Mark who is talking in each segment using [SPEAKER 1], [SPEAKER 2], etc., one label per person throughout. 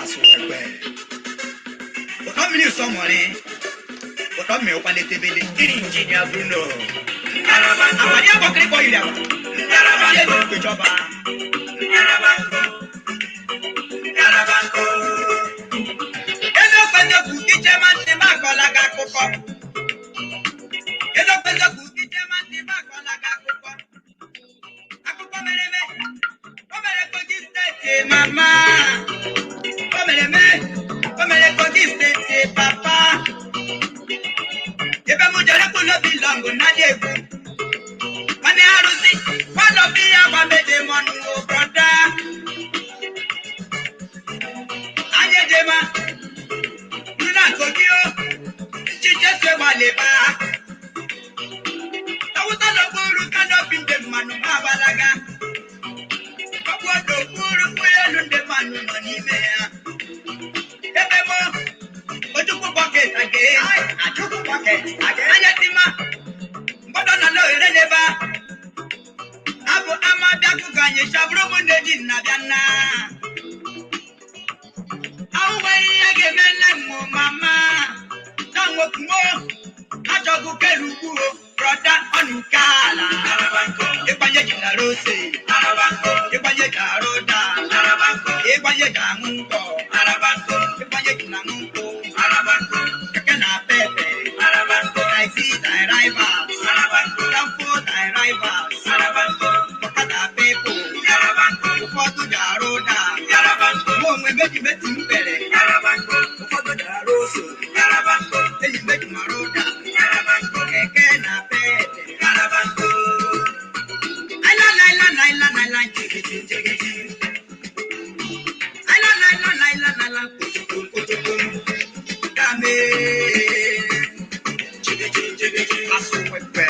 [SPEAKER 1] Asụ ekwe ụtọ mmiri ụsọ mọrị ụtọ mmiri ụkwalitebele injinia Bruno àpàdé àkọkiri kọ ilẹ̀ wa ṣé ló ń gbèjọba. Eziokwu eziokwu ichema ntị m akọla gị akụkọ. Eziokwu eziokwu ichema ntị m akọla gị akụkọ. Akụkọ mere eme, o mere Kogi Steeti mama. O mere eme, o mere Kogi Steeti papa. Ebe m jere kwulobi lọngụ na-adị egwu. Nwanne arụsị, nwanọbi ya gbameje mọnụ o brọda. Anyị ejema, nna Kogi o, nchiche se gbalịba. Awụsa n'okpuru kanopi ndị mmanụ ha agbalaga. Ọkpụ n'okpuru ụgbọelu ndị mmanụ nọ n'ime ya. Ebe mụ, Ojukwu bucket age, Achukwu bucket age. Anya tima, mgbọdọ nọ n'ohere n'ebe a. Abụ ama bịakụkọ anyị chabụrụ m nne ji nna bịa nna. Ahụ nwere ihe ga-eme nne m mama. Na nwokumo, achọgụ kelu ugwu o, brọda ọnụ nke ala. Ịgbanye ji na rose, ịgbanye ji arụ ụda, ịgbanye ji aṅụ nkwọ, ịgbanye ji na aṅụ nkwụ, keke na pepe, taxi drivers, danfo drivers, ọkada people, ụfọdụ ji arụ ụda, mụ onwe meji meti m pere, ụfọdụ ji arụ ose, enyi meji mara ụda, keke na pepe. Aila laila laila laila jigiji jigiji. Aila laila laila laila kutukum kutukum. Dame. Jigiji jigiji. Asu wepe.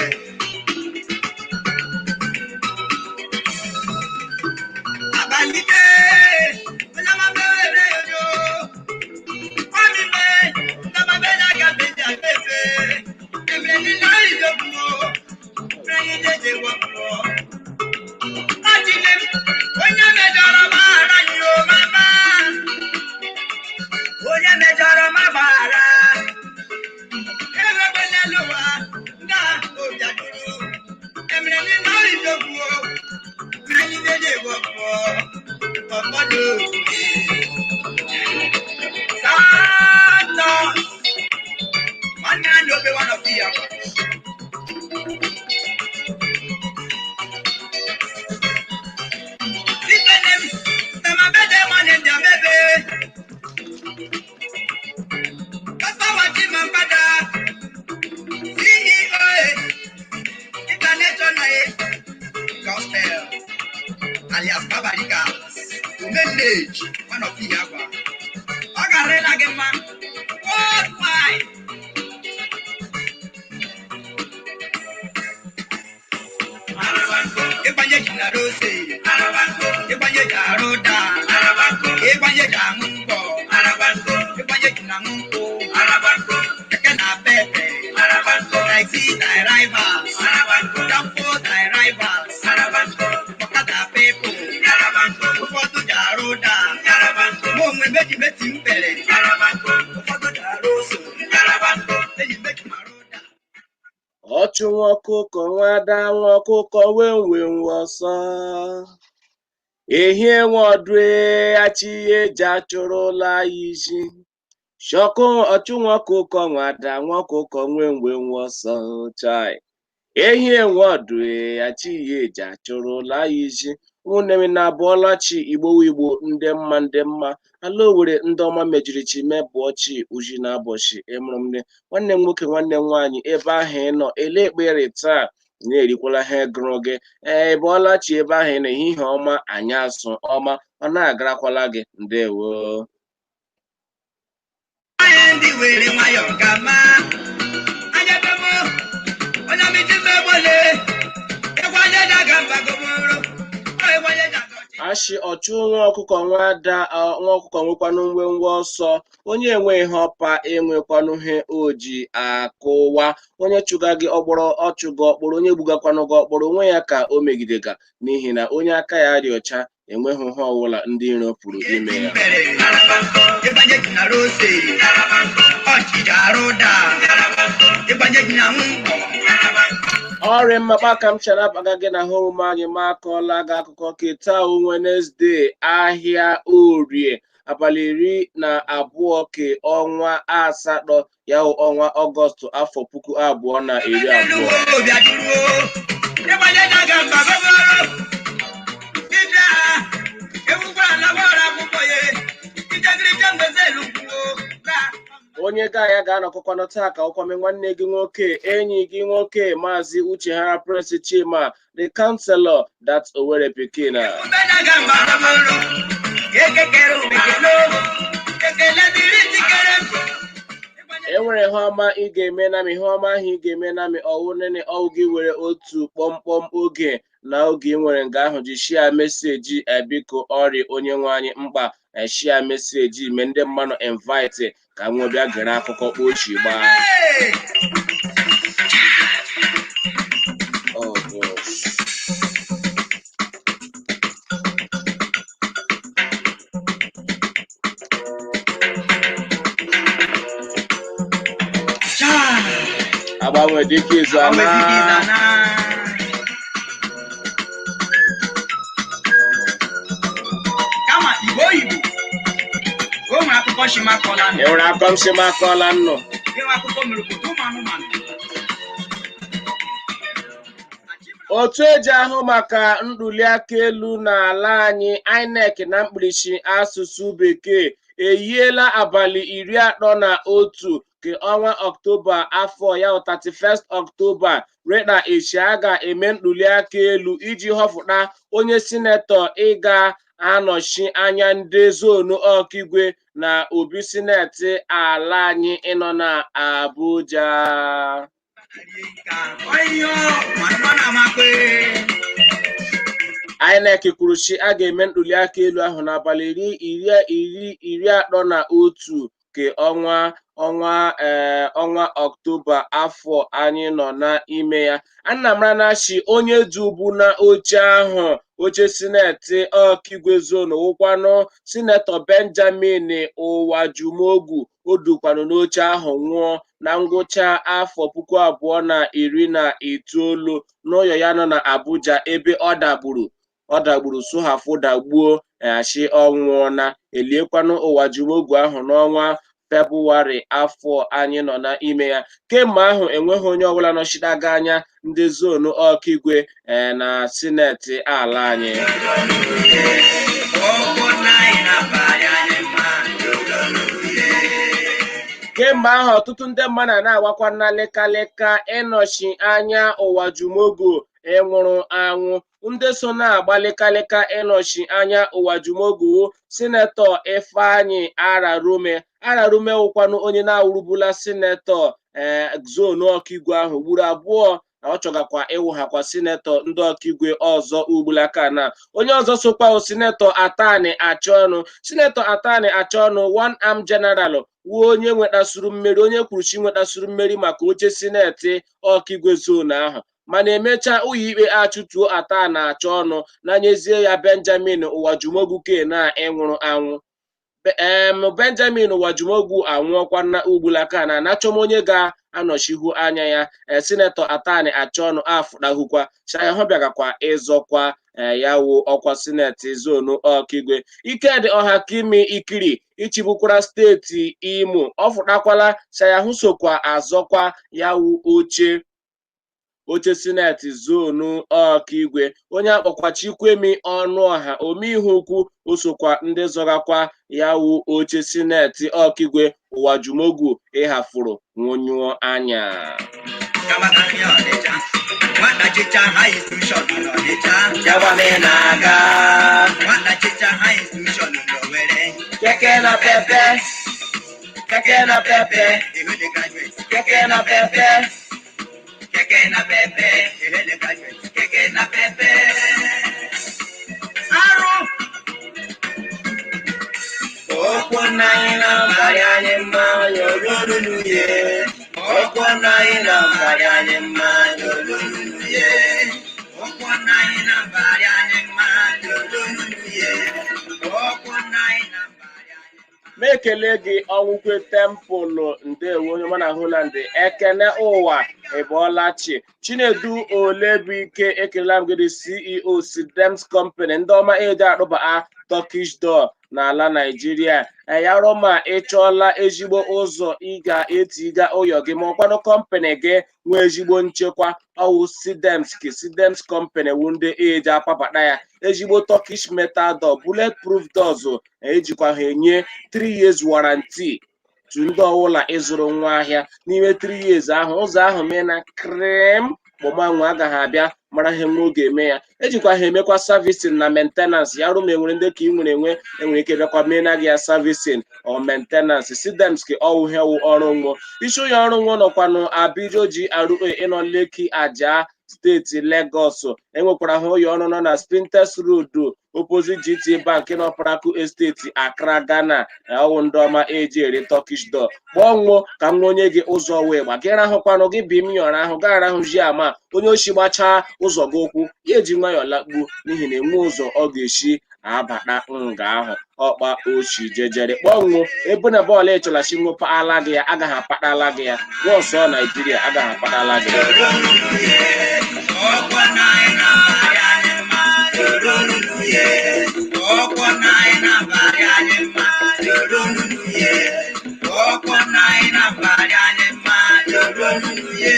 [SPEAKER 1] Abalike. Olama bere yo. Kwami me. Ndama bela gabeja pepe. Emre ni lai jokuo. Preyin jeje wokuo. Ajile onye mejọrọ maara yi o mama. Onye mejọrọ ma gbaghara. Ewegbele n'ụwa nga obiaduru. Emere ní lórí ìjókòó o. Mmiri dédé wọ̀pọ̀. Ọ̀pọ̀lọ̀ òkè. Santos. Nwanne a na obe one of the yaba. Ifenem, mama bede nwanne ndị amebe. Papa wachi ma mgbada. CEO International Gospel alias Babarika Umenage one of the Yagwa. Ọ garịla gị mma. Worldwide. Ịgbanye ji na rose. Ịgbanye ji arụ ụda. Ịgbanye ji aṅụ nkwọ. Ịgbanye ji na aṅụ nkwụ. Keke na pepe. Taxi drivers. Danfo drivers. Ọkada people. Ụfọdụ ji arụ ụda. Mụ onwe meji meti m pere. Ụfọdụ ji arụ ose. Enyi meji mara ụda.
[SPEAKER 2] Ọchụ nwa ọkụkọ nwe ada nwa ọkụkọ wee wee nwe ọsọ. Ehie nwe ọdụ achị ihe eji achụrụla ya isi. Shọkụ ọchụ nwa ọkụkọ nwe ada nwa ọkụkọ nwee nwe nwe ọsọ chai. Ehie nwe ọdụ achị ihe eji achụrụla ya isi. Ụmụnne m na-abụọla chi Igbo Igbo ndị mma ndị mma ala Owere ndị ọma mejiri chi mebụọ chi uji na abọchị ịmụrụ m nne nwanne m nwoke nwanne m nwaanyị ebe ahụ ị nọ ele ekpere taa na-erikwala ha gụrụ gị. Ee, ị bọọla chi ebe ahụ ị nọ, ehihie ọma, anyasụ ọma, ọ na-agarakwala gị. Ndewo.
[SPEAKER 1] Anyị ndị were nwayọọ ka ma anya ebe mụ onye miji mmegbole ịkwanye daga mbago mụrụ ọ ịkwanye daga.
[SPEAKER 2] Ashị ọchụ nwa ọkụkọ nwa ada, nwa ọkụkọ nwekwanụ nwe nwa ọsọ. Onye enwe ihe ọpa enwekwanụ ihe o ji akụwa. Onye chụga gị ọkpọrọ ọchụga ọkpọrọ, onye gbugakwanụ gị ọkpọrọ onwe ya ka o megidega, n'ihi na onye aka ya dị ọcha enweghị ihe ọwụla ndị iro pụrụ ime ya.
[SPEAKER 1] Ịgbanye ji na rose, ọchịcha arụ da, ịgbanye ji na nwụ.
[SPEAKER 2] Ọrịa mmakpa ka m chara abaga gị na ha omume anyị ma akọọla gị akụkọ keta Wednesday, ahịa Orie, abalị 12 ke ọnwa asatọ, ya wụ ọnwa Ọgọstụ, afọ 2020.
[SPEAKER 1] Ịgbanye ji aga mba gọgọrọ. Ije ewugwara alagwara akwụkwọ ya. Ijegirije mgbeze elu kwuo.
[SPEAKER 2] Onye ga ya ga-anọkọkwanụ taa ka ọkwame nwanne gị nwoke, enyi gị nwoke, Maazị Uche Hara Prince Chima, the counselor that Owerri pikin. E nwere ihe ọma ị ga-eme na ihe ọma ahụ ị ga-eme na mi ọwụ nene ọwụ gị were otu kpọmkpọm oge na oge ị nwere nga ahụ ji shia meseji. Biko, ọrịa onye nwe anyị mkpa, shia meseji mee ndị mmadụ invite ka nwe bịa gere akụkọ kpochi gbaa. Oh gosh. Agbanwe dịka izu ana.
[SPEAKER 1] Kama Igbo Igbo, o nwere akụkọ shimakọla.
[SPEAKER 2] E nwere akọ m shimakọla nnụ.
[SPEAKER 1] Enwe akụkọ mere obodo ụmụ anụmanụ.
[SPEAKER 2] Otu eji ahụ maka ntuliaka elu n'ala anyị, INEC na mkpirisi asụsụ bekee, eyiela abalị 31 nke ọnwa Ọktoba afọ ya, 31st Ọktoba, reda echi a ga-eme ntuliaka elu iji họpụta onye sinetọ ịga anọchi anya ndị zonu Ọkigwe na obi sineti ala anyị ịnọ na Abuja. INEC kwuru si a ga-eme ntuliaka elu ahụ n'abalị 31 nke ọnwa Ọktoba afọ anyị nọ n'ime ya. Anamranachi onye dubu na oche ahụ, oche sineti Ọkigwe zonu, wụkwanụ sinetọ Benjamin Ụwajumogwu, o dukwanụ n'oche ahụ nwụọ na ngwụcha afọ 2019 n'ụlọ ya nọ na Abuja, ebe ọ dagburu sụhafụ dagbuo ashi ọnwụọna. Eliekwanụ Ụwajumogwu ahụ n'ọnwa Febụwarị afọ anyị nọ n'ime ya. Kemgbe ahụ enweghị onye ọbụla nọchitaga anya ndị zonu Ọkigwe na sineti ala anyị. Kemgbe ahụ ọtụtụ ndị mmadụ na-awakwa na lịkalịka ịnọchi anya Ụwajumogwu ịnwụrụ anwụ. Ndị so na-agba lịkalịka ịnọchi anya Ụwajumogwu, sinetọ Ifeanyi Ararume. Ararume wụkwanụ onye na-awụrụbula sinetọ zonu Ọkigwe ahụ ugboro abụọ, na ọ chọgakwa ịwụghakwa sinetọ ndị Ọkigwe ọzọ ugbulaka. Na onye ọzọ sokwa sinetọ Atani Achọnụ. Sinetọ Atani Achọnụ, one arm general, wuo onye nwetasuru mmeri, onye kwuruchi nwetasuru mmeri maka oche sineti Ọkigwe zonu ahụ, mana emechaa ụlọikpe achụtuo Atani Achọnụ na nyezie ya Benjamin Ụwajumogwu ke na ịnwụrụ anwụ. Benjamin Ụwajumogwu anwụọkwa na ugbulaka na anachọm onye ga-anọchihu anya ya. Sinetọ Atani Achọnụ afụdahụkwa shahụ bịagakwa ịzọkwa ya wụ ọkwa sineti zonu Ọkigwe. Ikedị Ọhakimi Ikiri ichibukwara steeti Imo ọ fụtakwala shayahụ sokwa azọkwa ya wụ oche sineti zonu Ọkigwe. Onye akpọkwa Chikwemi Ọnụọha omeihe ukwu osokwa ndị zọgakwa ya wụ oche sineti Ọkigwe Ụwajumogwu ịhafụrụ nwụnyụọ anya.
[SPEAKER 1] Nwata chicha high institution n'Ọnịcha.
[SPEAKER 2] Na-aga.
[SPEAKER 1] Nwata chicha high institution n'Owerri.
[SPEAKER 2] Keke na pepe, keke na pepe.
[SPEAKER 1] Ehele graduate.
[SPEAKER 2] Keke na pepe.
[SPEAKER 1] Keke na pepe. Ehele graduate. Keke na pepe. Arụ. Ọkwọ nna anyị na mbarị anyị mma yororuru ye. Ọkwọ nna anyị na mbarị anyị mma yororuru ye. Ọkwọ nna anyị na mbarị anyị mma yororuru ye. Ọkwọ nna anyị na mbarị anyị mma.
[SPEAKER 2] Ma ekele gị, Ọnwụkwe Tempụlụ, ndewo, onye ọma na Holland. Ekene ụwa, ịbọọla chi. Chinedu Olebuike, ekelela m gị, dị CEO Sidems Company, ndị ọma eji akpụba a Turkish door n'ala Naijiria. Ya rụma ị chọọla ezigbo ụzọ ị ga-etiga ụyọ gị ma ọkwanụ company gị nwee ezigbo nchekwa, ọwụ Sidems ka Sidems Company wu ndị eji apapata ya ezigbo Turkish metal door, bulletproof doors. Ejikwa ha enye 3 years warranty tu ndị ọwụla ịzụrụ nwa ahịa. N'ime 3 years ahụ, ụzọ ahụ mee na krim kpọmanwe agaghị abịa mara ihe nwa oge eme ya. Ejikwa ha emekwa servicing na maintenance ya. Rụ ma enwere ndị ka ị nwere enwe, enwere ike bịakwa mee na gị ya servicing or maintenance. Sidems ka ọwụ hewu ọrụ nwo. Isi ụlọ ọrụ nwo nọkwanụ Abijo GRA, ịnọ Lekki Aja, steeti Lagos. Enwekwara ha ụlọ ọrụ nọ na Spintex Road, opposite GT Bank, nọ Paraku Estate, Accra, Ghana. Ọwụ ndị ọma eji ere Turkish door. Kpọọ nwụọ ka m onye gị ụzọ wee gba gị rahụkwanụ gị bi m yọrọ ahụ ga arahụzi ama onye ochi gbachaa ụzọ gị ụkwụ ya eji nwayọọ lakpuo, n'ihi na enwe ụzọ ọ ga-esi abata nga ahụ ọkpa ochi jejere. Kpọọ nwụọ ebe na bọọlụ ịchọlachi nwụpala gị ya agaghị akpatala gị ya wọsọ Naijiria agaghị akpatala gị ya.
[SPEAKER 1] Ọkwọ nna anyị na mbarị anyị mma yororuru ye. Ọkwọ nna anyị na mbarị anyị mma yororuru ye. Ọkwọ nna anyị na mbarị anyị mma yororuru ye.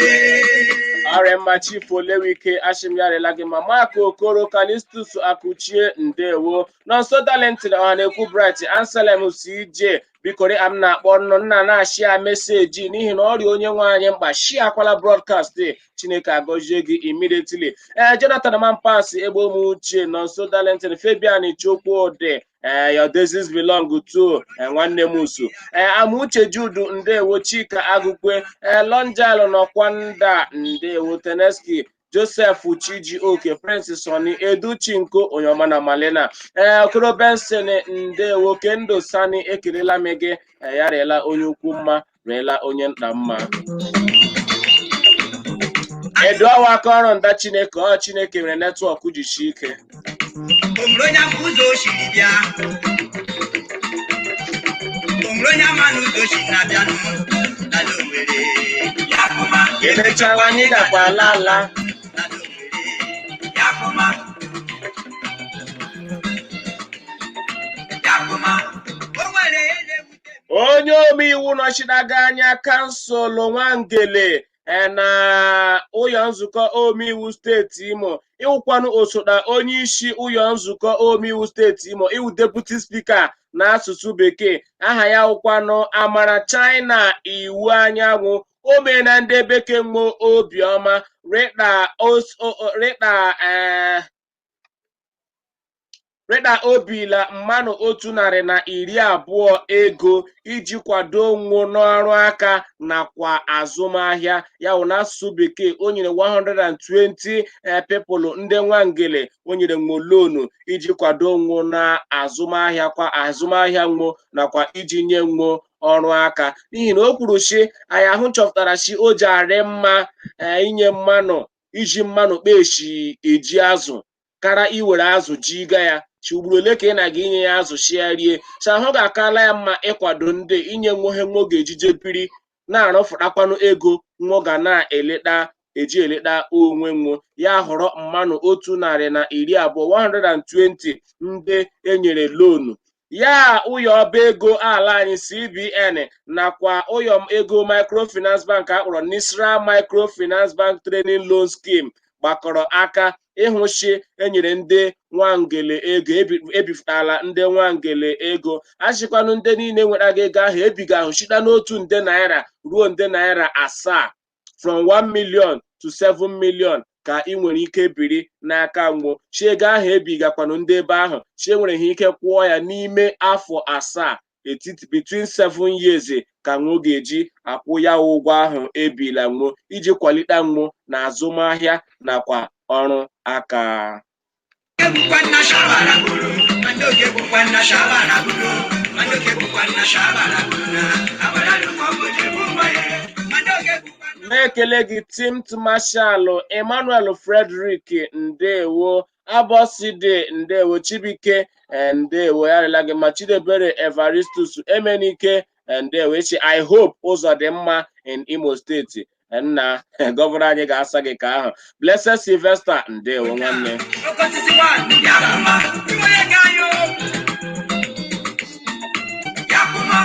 [SPEAKER 2] Ọrịa Chief Olewike, ashim ya rela gị ma Mark Okoro, Kalistus Akuchie, ndewo. Nọnso Talented, ọha na-ekwu, Bright Anselm, CJ, bikori am na-akpọ nnọ nna na-ashia message n'ihi na ọrịa onye nwe anyị mkpa. Shiakwala broadcast, Chineke agọzie gị immediately. Ee, Jonathan Mampas, egbe ụmụ uche, Nọnso Talented, Fabian Chukwudi, ee, your days belong to nwanne m usu. Ee, Amuche Judu, ndewo. Chika Agụkwe, ee, Lonjal Nọkwanda, ndewo. Teneski Joseph Chijioke, Prince Sonny Educhinko, onye na Malena, ee, Okoro Benson, ndewo. Kendo Sani, ekelela m gị. Ya rịela onye ukwu mma, rịela onye nta mma. Edu awa aka ọrụ nda Chineke ọ Chineke nwere network jisie ike.
[SPEAKER 1] Onwere onye ama ụzọ o siri bịa? Onwere onye ama n'ụzọ o si na-abịanụ n'ala Owerri? Ya kụma.
[SPEAKER 2] Emechaa anyị gakwa ala ala.
[SPEAKER 1] N'ala Owerri. Ya kụma. Ya kụma. O nwere ihe na-ewute m.
[SPEAKER 2] Onye omeiwu nọchidaga anya kansụl Nwangele na ụlọ nzukọ omeiwu steeti Imo, ịwụkwanụ osote onye isi ụlọ nzukọ omeiwu steeti Imo, iwu deputy speaker n'asụsụ bekee, aha ya wụkwanụ Amara China Iwu Anyanwụ, o mee na ndị bekee nwe obiọma rịkpa rịkpa rịda obila mmanụ 120 ego iji kwado nwụ n'ọrụ aka nakwa azụmahịa ya wụ n'asụsụ bekee. O nyere 120 people ndị Nwangele, o nyere nwo loan iji kwado nwụ na azụmahịa kwa azụmahịa nwo nakwa iji nye nwo ọrụ aka, n'ihi na o kwuru shi anyị ahụ chọpụtara shi o ji arị mma inye mmanụ iji mmanụ kpeshi eji azụ kara iwere azụ ji ga ya chi ugboro ole ka ị na-aga inye ya azụ shi ya rie chi ahụ ga-akala ya mma ịkwado ndị inye nwohe nwo ga-ejije biri na-arụfụtakwanụ ego nwo ga na-eleta eji eleta onwe nwo ya. Họrọ mmanụ 120, 120 ndị enyere loan ya. Ụyọ ọba ego ala anyị CBN nakwa ụyọ ego microfinance bank akpọrọ Nisra Microfinance Bank Training Loan Scheme gbakọrọ aka ịhụchi enyere ndị Nwangele ego ebifutala ndị Nwangele ego. Achịkwanụ ndị niile nwere ego ahụ ebiga ahụ site n'otu nde naira ruo nde naira 7, from 1 million to 7 million, ka ị nwere ike biri n'aka ngwo chi ego ahụ ebigakwanụ ndị ebe ahụ chi enwere ha ike kwụọ ya n'ime afọ 7, etiti between 7 years ka nwo ga-eji akwụ ya ụgwọ ahụ ebila nwo iji kwalite nwo na azụmahịa nakwa ọrụ aka.
[SPEAKER 1] Oge bụkwa nna shabara bụrụ, ndị oge bụkwa nna shabara bụrụ.
[SPEAKER 2] Na-ekele gị Timt Marshal Emmanuel Frederick, ndewo. Abọside, ndewo. Chibuike, ndewo, ya rịla gị ma. Chidebere Evaristus Emenike, ndewo. Echi I hope ụzọ dị mma in Imo Steeti. Nna gọvanọ anyị ga-asa gị ka ahụ. Blessed Sylvester, ndewo nwanne.
[SPEAKER 1] Oke osisi wa ya kuma onye ga yo ya kuma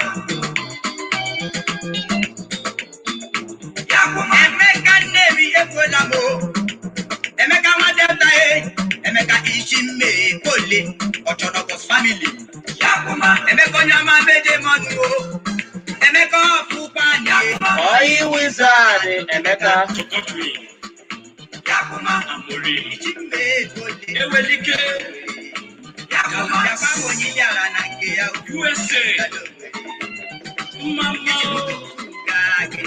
[SPEAKER 1] ya kuma. Emeka Nnewi ekwuola m o. Emeka nwa Delta e Emeka isi mme kole Ọchọrọgọs family ya kuma. Emeka onye ọma meje mọnụ o. Emeka ọfụkwa anyị.
[SPEAKER 2] Oyi Wizard Emeka.
[SPEAKER 1] Ya kuma isi mme kole
[SPEAKER 3] Ewelike
[SPEAKER 1] ya kuma ya kwa onye yara na nke ya o.
[SPEAKER 3] USA mama.
[SPEAKER 1] Gage,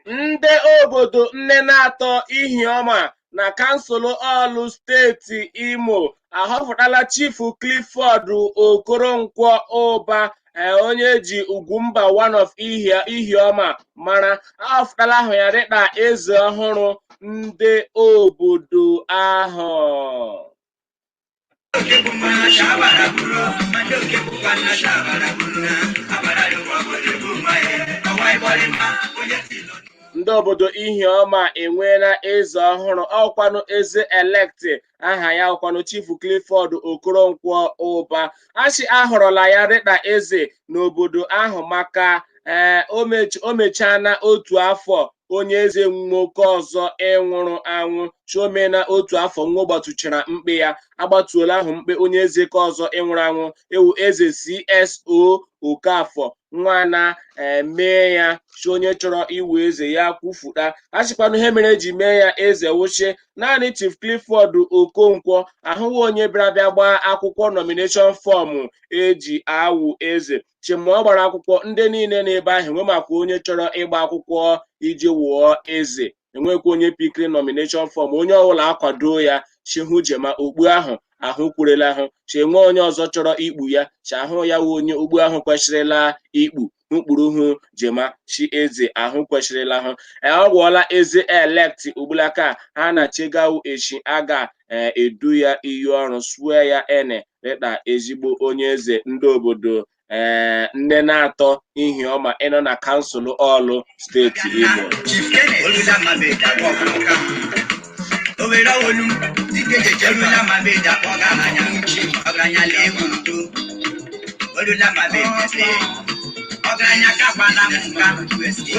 [SPEAKER 2] Ndị obodo nne na-atọ Ihiọma na kansụl Ọlụ, steeti Imo, ahọpụtala Chief Clifford Okoronkwo Ụba, onye ji Ugwumba one of Ihiọma mara. Ahọpụtala ahụ ya dịka eze ọhụrụ ndị obodo ahụ. Ndị obodo Ihiọma enweela eze ọhụrụ, ọkwanụ eze elect. Aha ya ọkwanụ Chief Clifford Okoronkwo Ụba. Achị ahọrọla ya dịka eze n'obodo ahụ maka ee o mechana otu afọ onye eze nwoke ọzọ ịnwụrụ anwụ. Chiomena otu afọ nwa gbatuchara mkpe ya, agbatuola ahụ mkpe onye eze ka ọzọ ịnwụrụ anwụ, ewu eze CSO Okafọ nwa na-eme ya chi onye chọrọ iwu eze ya kwufuta. Achịkwanụ ihe mere eji mee ya eze wuchie naanị Chief Clifford Okonkwo ahụghị onye bịara bịa gbaa akwụkwọ nomination form eji awụ eze. Chima ọ gbara akwụkwọ ndị niile n'ebe ahụ enwe makwa onye chọrọ ịgba akwụkwọ iji wụọ eze, enwekwa onye pikiri nomination form. Onye ọbụla akwado ya chihu jema okpu ahụ ahụ kwerela ahụ chi enwe onye ọzọ chọrọ ikpu ya chi ahụ ya wụ onye okpu ahụ kwesịrịla ikpu mkpụrụ hụ jema chi eze ahụ kwesịrịla hụ. Ọ gwọọla eze elect ugbulaka ha na chegawu echi aga edu ya iyi ọrụ swear ya ene dịka ezigbo onye eze ndị obodo ee nne na-atọ Ihiọma ịnọ na kansụl Ọlụ, steeti Imo.
[SPEAKER 1] Chief Kenneth Olùlàmàbẹ̀dà Owere Olu Olùlàmàbẹ̀dà ọgaranya ọgaranya na-ewu udo Olùlàmàbẹ̀dà ọgaranya kakwala nka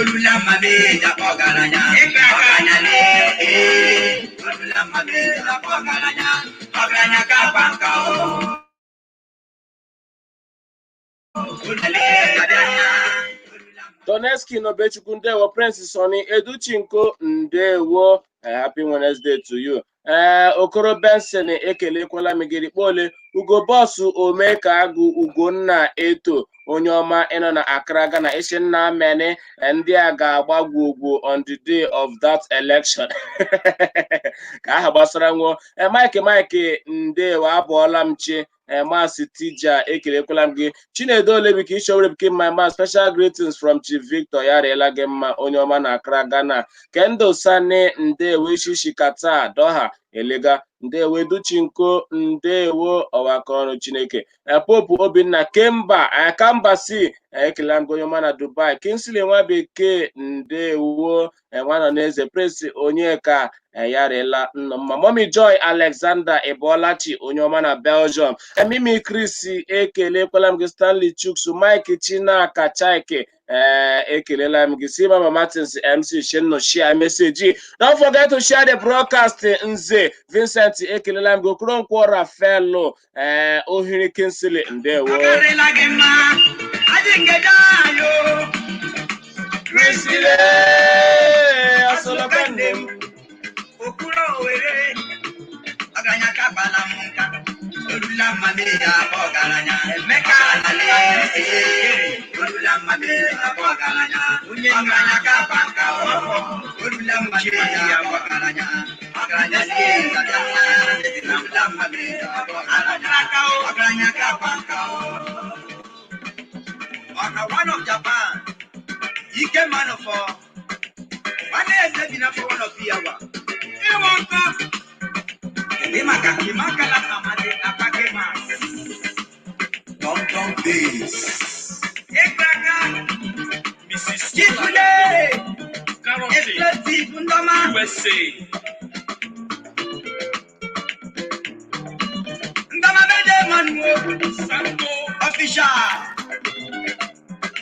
[SPEAKER 1] Olùlàmàbẹ̀dà ọgaranya ọgaranya na-ee Olùlàmàbẹ̀dà ọgaranya ọgaranya kakwa nka o Olùlàmàbẹ̀dà.
[SPEAKER 2] Doneski Nobechukwu, ndewo. Prince Sonny Educhinko, ndewo. Happy Wednesday to you. Ee, Okoro Benson, ekelekwala m gị. Kpole Ugo Bọsụ Ome ka agụ Ugonna Eto, onye ọma ịnọ na Accra, Ghana. Isi nna meni ndị a ga-agba gwogwo on the day of that election ka aha gbasara nwụọ. Mike Mike, ndewo, abụọla m chi. Maasị Tija, ekelekwala m gị. Chinedu Olebike Ishowrebike, my man, special greetings from Chief Victor. Ya riela gị mma, onye ọma na Accra, Ghana. Kendo Sani, ndewo. Ishishi Kata Doha Elega, ndewo. Educhinko, ndewo. Ọwaka ọrụ Chineke. Pope Obinna Kemba Kamba si ekele m gị, onye ọma na Dubai. Kingsley nwa bekee, ndewo. Nwa nọ n'eze Prince Onyeka, ya riela nnọ mma. Mommy Joy Alexander Ebolachi, onye ọma na Belgium. Mimi Chris, ekelekwala m gị. Stanley Chuks, Mike Chinaka Chike, ee, ekelela m gị. Si Mama Martins MC Shenno, share message, don't forget to share the broadcast. Nze Vincent, ekelela m gị. Okoronkwo Rafaelo, ee, Ohiri Kingsley, ndewo.
[SPEAKER 1] Ọ karịla gị mma adị ngeja ayo.
[SPEAKER 2] Priscilla Asoloka nne m.
[SPEAKER 1] Okuro Owere ọgaranya kagbala m nka olula mmabe ya ọgaranya Emeka olula mmabe ya ọgaranya ọgaranya kagba nka olula mmabe ya ọgaranya. Ọgaranya lee, ọgaranya ka nka o. Ọka one of Japan, Ike man for nwanne eze bi na for one of Iyawa. Ịwọ nkọ. Kedu maka Imakala Amadi Apake Mas?
[SPEAKER 3] Tom Tom Bass.
[SPEAKER 1] Ịgbaka
[SPEAKER 4] Mrs.
[SPEAKER 1] Chifule
[SPEAKER 4] Carroty,
[SPEAKER 1] Explosive Ndoma.
[SPEAKER 4] USA.
[SPEAKER 1] Ndoma Mede Manu
[SPEAKER 4] Santo,
[SPEAKER 1] Official.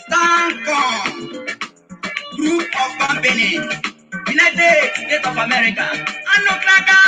[SPEAKER 1] Stancom Group of Company, United States of America. Anụ Kraka.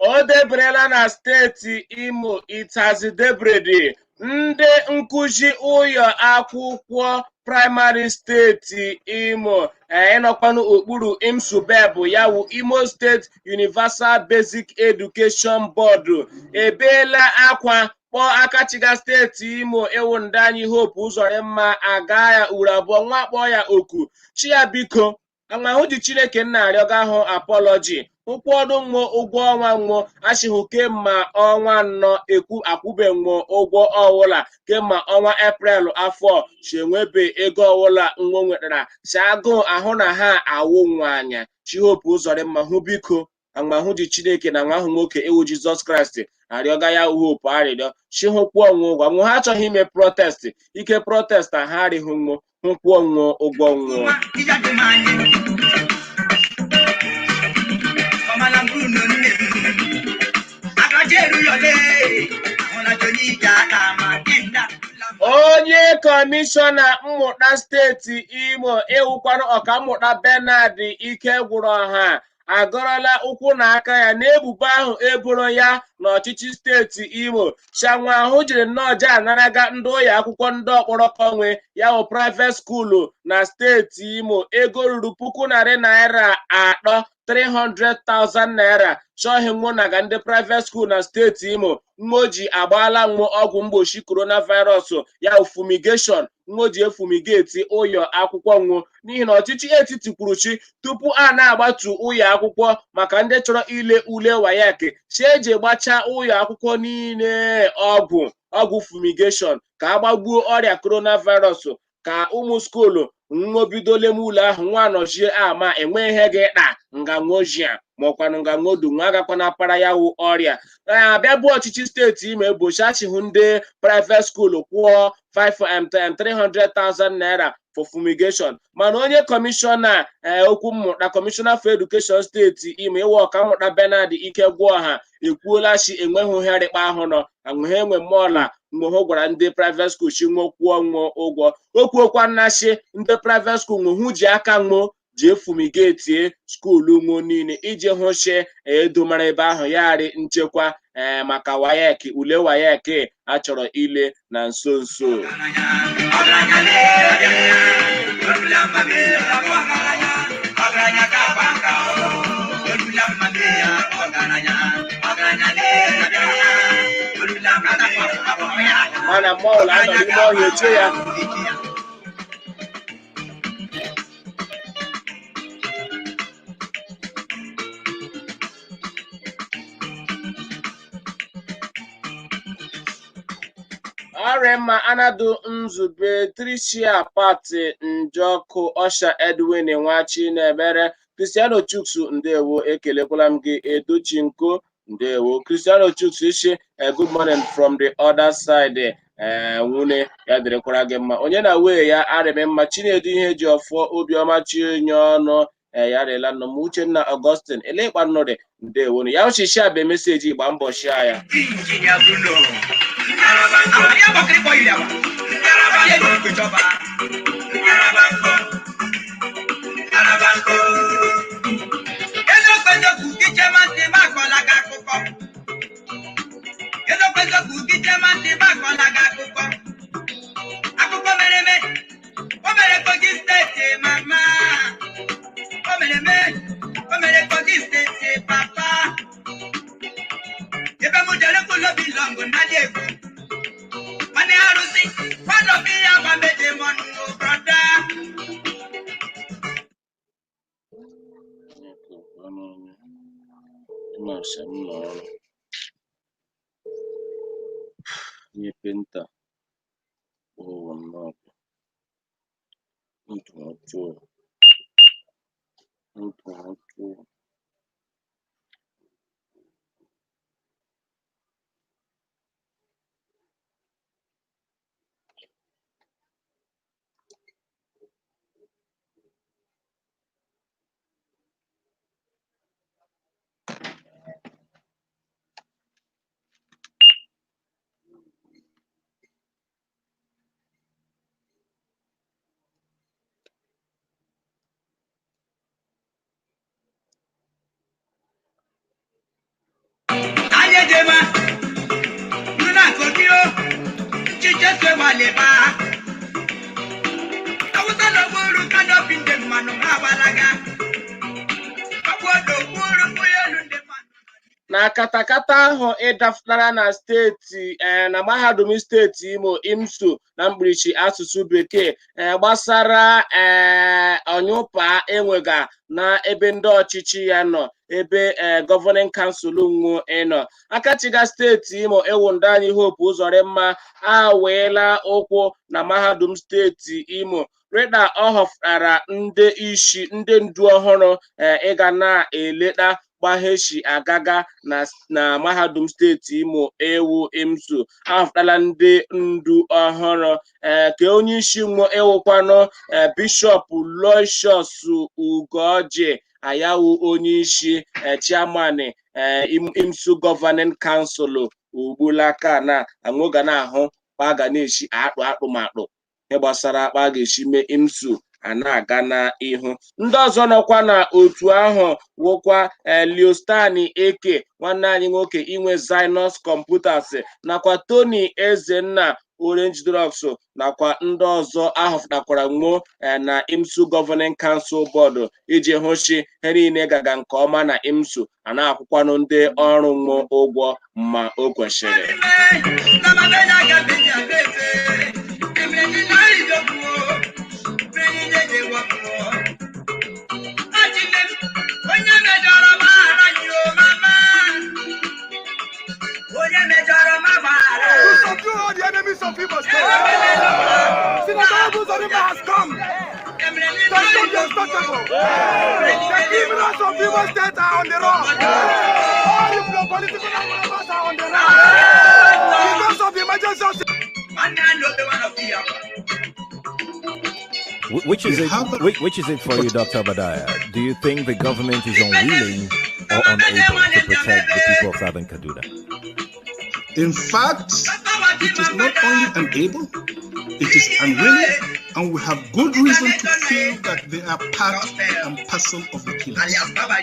[SPEAKER 2] O deberela na steeti Imo Itazi debrede ndị nkụzi ụlọ akwụkwọ praịmarị steeti Imo, ịnọkwanụ okpuru IMSUBEB, ya wụ Imo State Universal Basic Education Board, ebeela akwa kpọọ akachiga steeti Imo ewu ndị anyị Hope Uzodimma aga ya uru abụọ nwa kpọọ ya oku chi ya biko amahụ ji Chineke nna arịọga hụ apology ụkwụ ọdụ nwụọ ụgwọ ọnwa nwụọ achịhụ kemma ọnwa 4 ekwu akwụbe nwụọ ụgwọ ọwụla kemma ọnwa Eprel afọ si enwebe ego ọwụla nwo nwetara si agụụ ahụ na ha awụ nwa anya chi Hope Uzodimma hụ biko amahụ ji Chineke na nwa ahụ nwoke ewu Jizọs Kraịst arịọga ya Hope arịrịọ chi hụkwuo onwe ụgwọ nwụ ha achọghị ime protest ike protest ha arịghị nwụ hụkwuo onwe ụgwọ nwụọ.
[SPEAKER 1] Kuma Ijadumanye. Kọmala Bruno nne m. Agajeru yọle. Ahụla Joni ije aka ma kenda.
[SPEAKER 2] Onye kọmishọna mmụta steeti Imo ewukwanụ ọkammụta Bernard Ikegwuru ọha agọrọla ụkwụ na aka ya n'ebubo ahụ eboro ya n'ọchịchị steeti Imo chanwa ahụ jiri nnọọ je anaraga ndị ụlọ akwụkwọ ndị ọkpọrọkọnwe ya wụ private school na steeti Imo ego ruru ₦300,000, 300,000 naira chọghị nwụ naga ndị private school na steeti Imo mmoji agbaala nwụ ọgwụ mgbochi coronavirus ya wụ fumigation mmoji efumigate ụyọ akwụkwọ nwụ n'ihi na ọchịchị etiti kwuru chi tupu a na-agbatu ụyọ akwụkwọ maka ndị chọrọ ile ule WAEC chi eji gbachaa ụyọ akwụkwọ niile ọgwụ ọgwụ fumigation ka a gbagbuo ọrịa coronavirus ka ụmụ skuulu nwobidole m ụlọ ahụ nwa nọchie ama enwe ihe ga-ekpa nga nwojia maọkwanụ nga nwodu nwa agakwana para ya wụ ọrịa abịa bụ ọchịchị steeti Imo egbochi achịhụ ndị private school kwụọ 5 300,000 naira for fumigation. Mana onye kọmishọna okwu mmụta, kọmishọna for education steeti Imo ịwa ọkammụta Bernard Ikegwuọha ekwuola chi enweghị oherikpa ahụ nọ ha enwe mmụọla mgbe ha gwara ndị private school chi nwokwuo nwụọ ụgwọ okwuokwa nnachi ndị private school nwe ji aka nwụọ ji efumigetie skuulu nwụọ niile iji hụ chi edomara ebe ahụ ya rị nchekwa maka WAEC ule WAEC a chọrọ ile na nso nso.
[SPEAKER 1] Ọgaranya lee. Olula mmabe ọgaranya. Ọgaranya ka akpa nka o. Olula mmabe ọgaranya. Ọgaranya lee. Olula mmabe
[SPEAKER 2] Mana mmọọlụ anọ n'ime ọhịa eche ya. Ọrịa anadu nzube Tricia Pati Njọkụ Ọsha Edwin Nwachi na-emere Cristiano Chuks ndewo ekelekwala m gị Edochi Nko ndewo Cristiano Chuks ishi, good morning from the other side. Ee nwune ya dịrịkwara gị mma onye na wee ya arịrị mma Chinedu ihe ji ọfọ obiọma chinye ọnụ ee ya rịla nnọ m Uchenna Augustine elekpa nnọrị ndewo ya uchichi abịa message gba mbọ shia ya.
[SPEAKER 1] Injinia Bruno. Àwọn yàrá kiri kọ ilẹ̀ wa. Ayé ìlú ìgbèjọba. Eziokwu eziokwu gị chema ntị ma akọla gị akụkọ. Eziokwu eziokwu gị chema ntị ma akọla gị akụkọ. Akụkọ mere eme. O mere Kogi Steeti mama. O mere eme. O mere Kogi Steeti papa. Ebe m jere kwulobi lọngụ nnadị egwu. Nwanne arụsị, kwadobe ya gwa meje mọnụ brother.
[SPEAKER 2] Ịmasị m nọ ọrụ nye penta ụwa nnọọ ndụ ọjọọ, ndụ ọjọọ.
[SPEAKER 1] Ayédèmá nínú àkókí ó jíjẹ́ ṣe wà lè bá a. Awúsá lọ wúru kánọ́pì ndé mmanụ ha agbalaga. Ọgbọdọ wúru ụyọlụ ndé mmanụ.
[SPEAKER 2] Na katakata ahụ ịdafụtara na steeti na mahadum steeti Imo, IMSU na mkpirisi asụsụ bekee, gbasara ọnyụpa enwega na ebe ndị ọchịchị ya nọ, ebe governing council nwo ịnọ akachiga steeti Imo, ewu ndị anyị Hope Uzodimma aweela ụkwụ na mahadum steeti Imo rịda. Ọ họpụtara ndị isi ndị ndu ọhụrụ ịga na-eleta gbaheshi agaga na mahadum steeti Imo ewu IMSU. Ahọpụtala ndị ndu ọhụrụ, ka onye isi nwo ewukwanụ Bishọp Aloysius Ugoji ayawu onye isi, chairman IMSU Governing Council ugbulaka na anwụ ga na-ahụ kpa ga na-esi akpụ akpụmakpụ ihe gbasara akpa a ga-esi mee IMSU a na-aga n'ihu. Ndị ọzọ nọkwa na otu ahụ wụkwa Leostan Eke, nwanne anyị nwoke inwe Zinus Computers, nakwa Tony Ezenna, Orange Drugs, nakwa ndị ọzọ ahọpụtakwara nwuo na IMSU Governing Council Board iji hụchi ihe niile gaga nke ọma na IMSU, a na-akwụkwanụ ndị ọrụ nwuo ụgwọ ma o kwesịrị.
[SPEAKER 1] Onye mejọrọ m aghara yi o mama. Onye mejọrọ m agbara.
[SPEAKER 5] To subdue all the enemies of Imo State. Senator Uzodimma has come to stop the unstoppable. The criminals of Imo State are on the run. All the political members are on the run. Because of the emergency of
[SPEAKER 1] Nwanne a na obe nwa nọ ya.
[SPEAKER 6] Which is
[SPEAKER 3] We
[SPEAKER 6] it?
[SPEAKER 3] have a-
[SPEAKER 6] Which is it for you, Dr. Obadiah? Do you think the government is unwilling or unable to protect the people of Southern Kaduna?
[SPEAKER 3] In fact, it is not only unable, it is unwilling, and we have good reason to feel that they are part and parcel of the killers.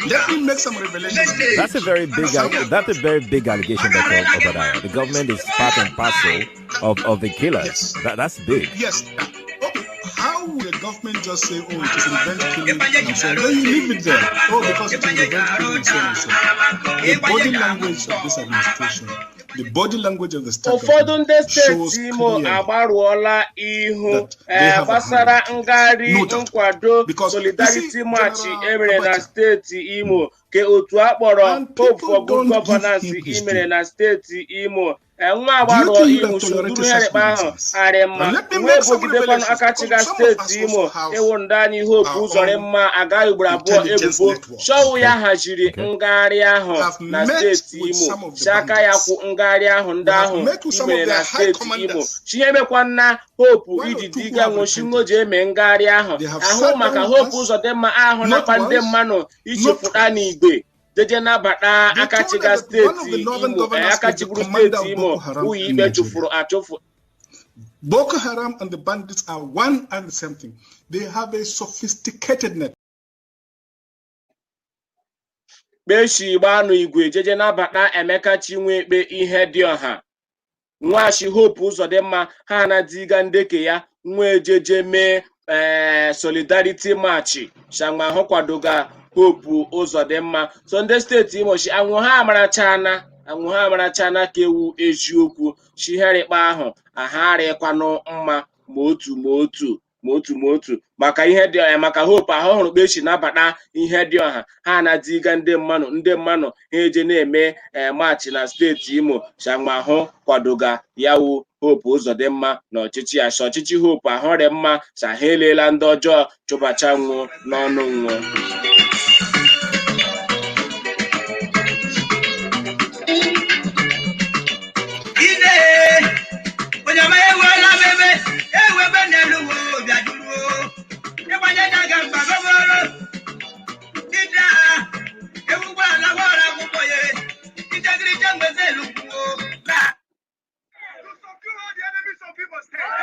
[SPEAKER 3] Let me make some revelations today.
[SPEAKER 6] That's a very big allegation, Dr. Obadiah. The government is part and parcel of the killers.
[SPEAKER 3] Yes.
[SPEAKER 6] That's big.
[SPEAKER 3] Yes. Okay. How would the government just say, oh, it is revenge killing and so on? Then you leave it there. Oh, because it is revenge killing and so on and so on. The body language of this administration, the body language of the state
[SPEAKER 2] Ụfọdụ
[SPEAKER 3] government
[SPEAKER 2] ndị
[SPEAKER 3] shows
[SPEAKER 2] steeti Imo
[SPEAKER 3] clearly
[SPEAKER 2] agbarụọla ihu
[SPEAKER 3] that they have a
[SPEAKER 2] gbasara
[SPEAKER 3] hand.
[SPEAKER 2] ngagharị
[SPEAKER 3] No doubt.
[SPEAKER 2] nkwado
[SPEAKER 3] Because, you
[SPEAKER 2] solidarity
[SPEAKER 3] see,
[SPEAKER 2] march
[SPEAKER 3] General
[SPEAKER 2] emere na
[SPEAKER 3] Abacha,
[SPEAKER 2] steeti Imo ke otu akpọrọ
[SPEAKER 3] and
[SPEAKER 2] Hope
[SPEAKER 3] people
[SPEAKER 2] for Good
[SPEAKER 3] don't give
[SPEAKER 2] Governance
[SPEAKER 3] him his
[SPEAKER 2] imere
[SPEAKER 3] due.
[SPEAKER 2] na steeti Imo. Nwa
[SPEAKER 3] Do you
[SPEAKER 2] agbarụọ
[SPEAKER 3] think you
[SPEAKER 2] ihu
[SPEAKER 3] have tolerated
[SPEAKER 2] soduru
[SPEAKER 3] such
[SPEAKER 2] herikpa ahụ
[SPEAKER 3] nonsense?
[SPEAKER 2] arị mma
[SPEAKER 3] And let me
[SPEAKER 2] wee
[SPEAKER 3] make some
[SPEAKER 2] bogidekwanụ
[SPEAKER 3] revelations
[SPEAKER 2] aka chiga
[SPEAKER 3] because some of us
[SPEAKER 2] steeti
[SPEAKER 3] also
[SPEAKER 2] Imo
[SPEAKER 3] have
[SPEAKER 2] ewu ndị anyị Hope
[SPEAKER 3] our own
[SPEAKER 2] Uzodimma agaghị ugboro abụọ
[SPEAKER 3] intelligence
[SPEAKER 2] ebubo
[SPEAKER 3] networks.
[SPEAKER 2] shọwụ ya haziri
[SPEAKER 6] Okay.
[SPEAKER 2] ngagharị ahụ
[SPEAKER 3] Have
[SPEAKER 2] na
[SPEAKER 3] met
[SPEAKER 2] steeti
[SPEAKER 3] with
[SPEAKER 2] Imo
[SPEAKER 3] some of the
[SPEAKER 2] si aka ya
[SPEAKER 3] bandits.
[SPEAKER 2] kwụ ngagharị ahụ ndị
[SPEAKER 3] We have
[SPEAKER 2] ahụ
[SPEAKER 3] met with some
[SPEAKER 2] imere
[SPEAKER 3] of
[SPEAKER 2] na
[SPEAKER 3] their high
[SPEAKER 2] steeti Imo
[SPEAKER 3] commanders.
[SPEAKER 2] chinyemekwanna Hope
[SPEAKER 3] One or
[SPEAKER 2] iji
[SPEAKER 3] two who
[SPEAKER 2] diga
[SPEAKER 3] have
[SPEAKER 2] nwụchi
[SPEAKER 3] repented.
[SPEAKER 2] nwoji eme ngagharị ahụ
[SPEAKER 3] They have
[SPEAKER 2] ahụ
[SPEAKER 3] sat
[SPEAKER 2] maka
[SPEAKER 3] down with
[SPEAKER 2] Hope
[SPEAKER 3] us,
[SPEAKER 2] Uzodimma ahụ
[SPEAKER 3] not
[SPEAKER 2] nakwa ndị
[SPEAKER 3] once,
[SPEAKER 2] mmanụ
[SPEAKER 3] not
[SPEAKER 2] ichefụta
[SPEAKER 3] twice.
[SPEAKER 2] n'igwe jeje nabata
[SPEAKER 3] They told
[SPEAKER 2] akachiga
[SPEAKER 3] us that one of
[SPEAKER 2] steeti
[SPEAKER 3] the northern
[SPEAKER 2] Imo
[SPEAKER 3] governors is the
[SPEAKER 2] akachigburu
[SPEAKER 3] commander
[SPEAKER 2] steeti
[SPEAKER 3] of
[SPEAKER 2] Imo
[SPEAKER 3] Boko Haram
[SPEAKER 2] ụlọ
[SPEAKER 3] in
[SPEAKER 2] ikpe
[SPEAKER 3] Nigeria.
[SPEAKER 2] chụfụrụ achụfụ.
[SPEAKER 3] Boko Haram and the bandits are one and the same thing. They have a sophisticated network.
[SPEAKER 2] Kpeshi gbanụ igwe jeje nabata Emeka Chinwekpe ihe dị ọha nwachi Hope Uzodimma ha na diga ndeke ya nwa ejeje mee solidarity march shanwa ahụ kwadoga Hope Uzodimma. So ndị steeti Imo shi anwụ ha amarachana, anwụ ha amarachana ka ewu eziokwu shiherikpa ahụ agharịkwanụ mma ma otu ma otu. Ma otu ma otu maka ihe dị ọha maka Hope ahụ hụrụ kpa echi nabata ihe dị ọha ha na-adịga ndị mmanụ ndị mmanụ ha eje na-eme maachị na steeti Imo shamahụ kwadoga ya wu Hope Uzodimma na ọchịchị ya sha ọchịchị Hope ahụrị mma sa ha eleela ndị ọjọọ chụbacha nwụ n'ọnụ nwụ.
[SPEAKER 1] Ine onye ọma ewela m ebe ewebe n'elu wo bịajuru ịgbanye daga mba gọbọrọ ide ewugbo ala gbọrọ akwụkwọ ya ijegirije mgbeze elu kwuo na
[SPEAKER 5] To subdue all the enemies of Imo State.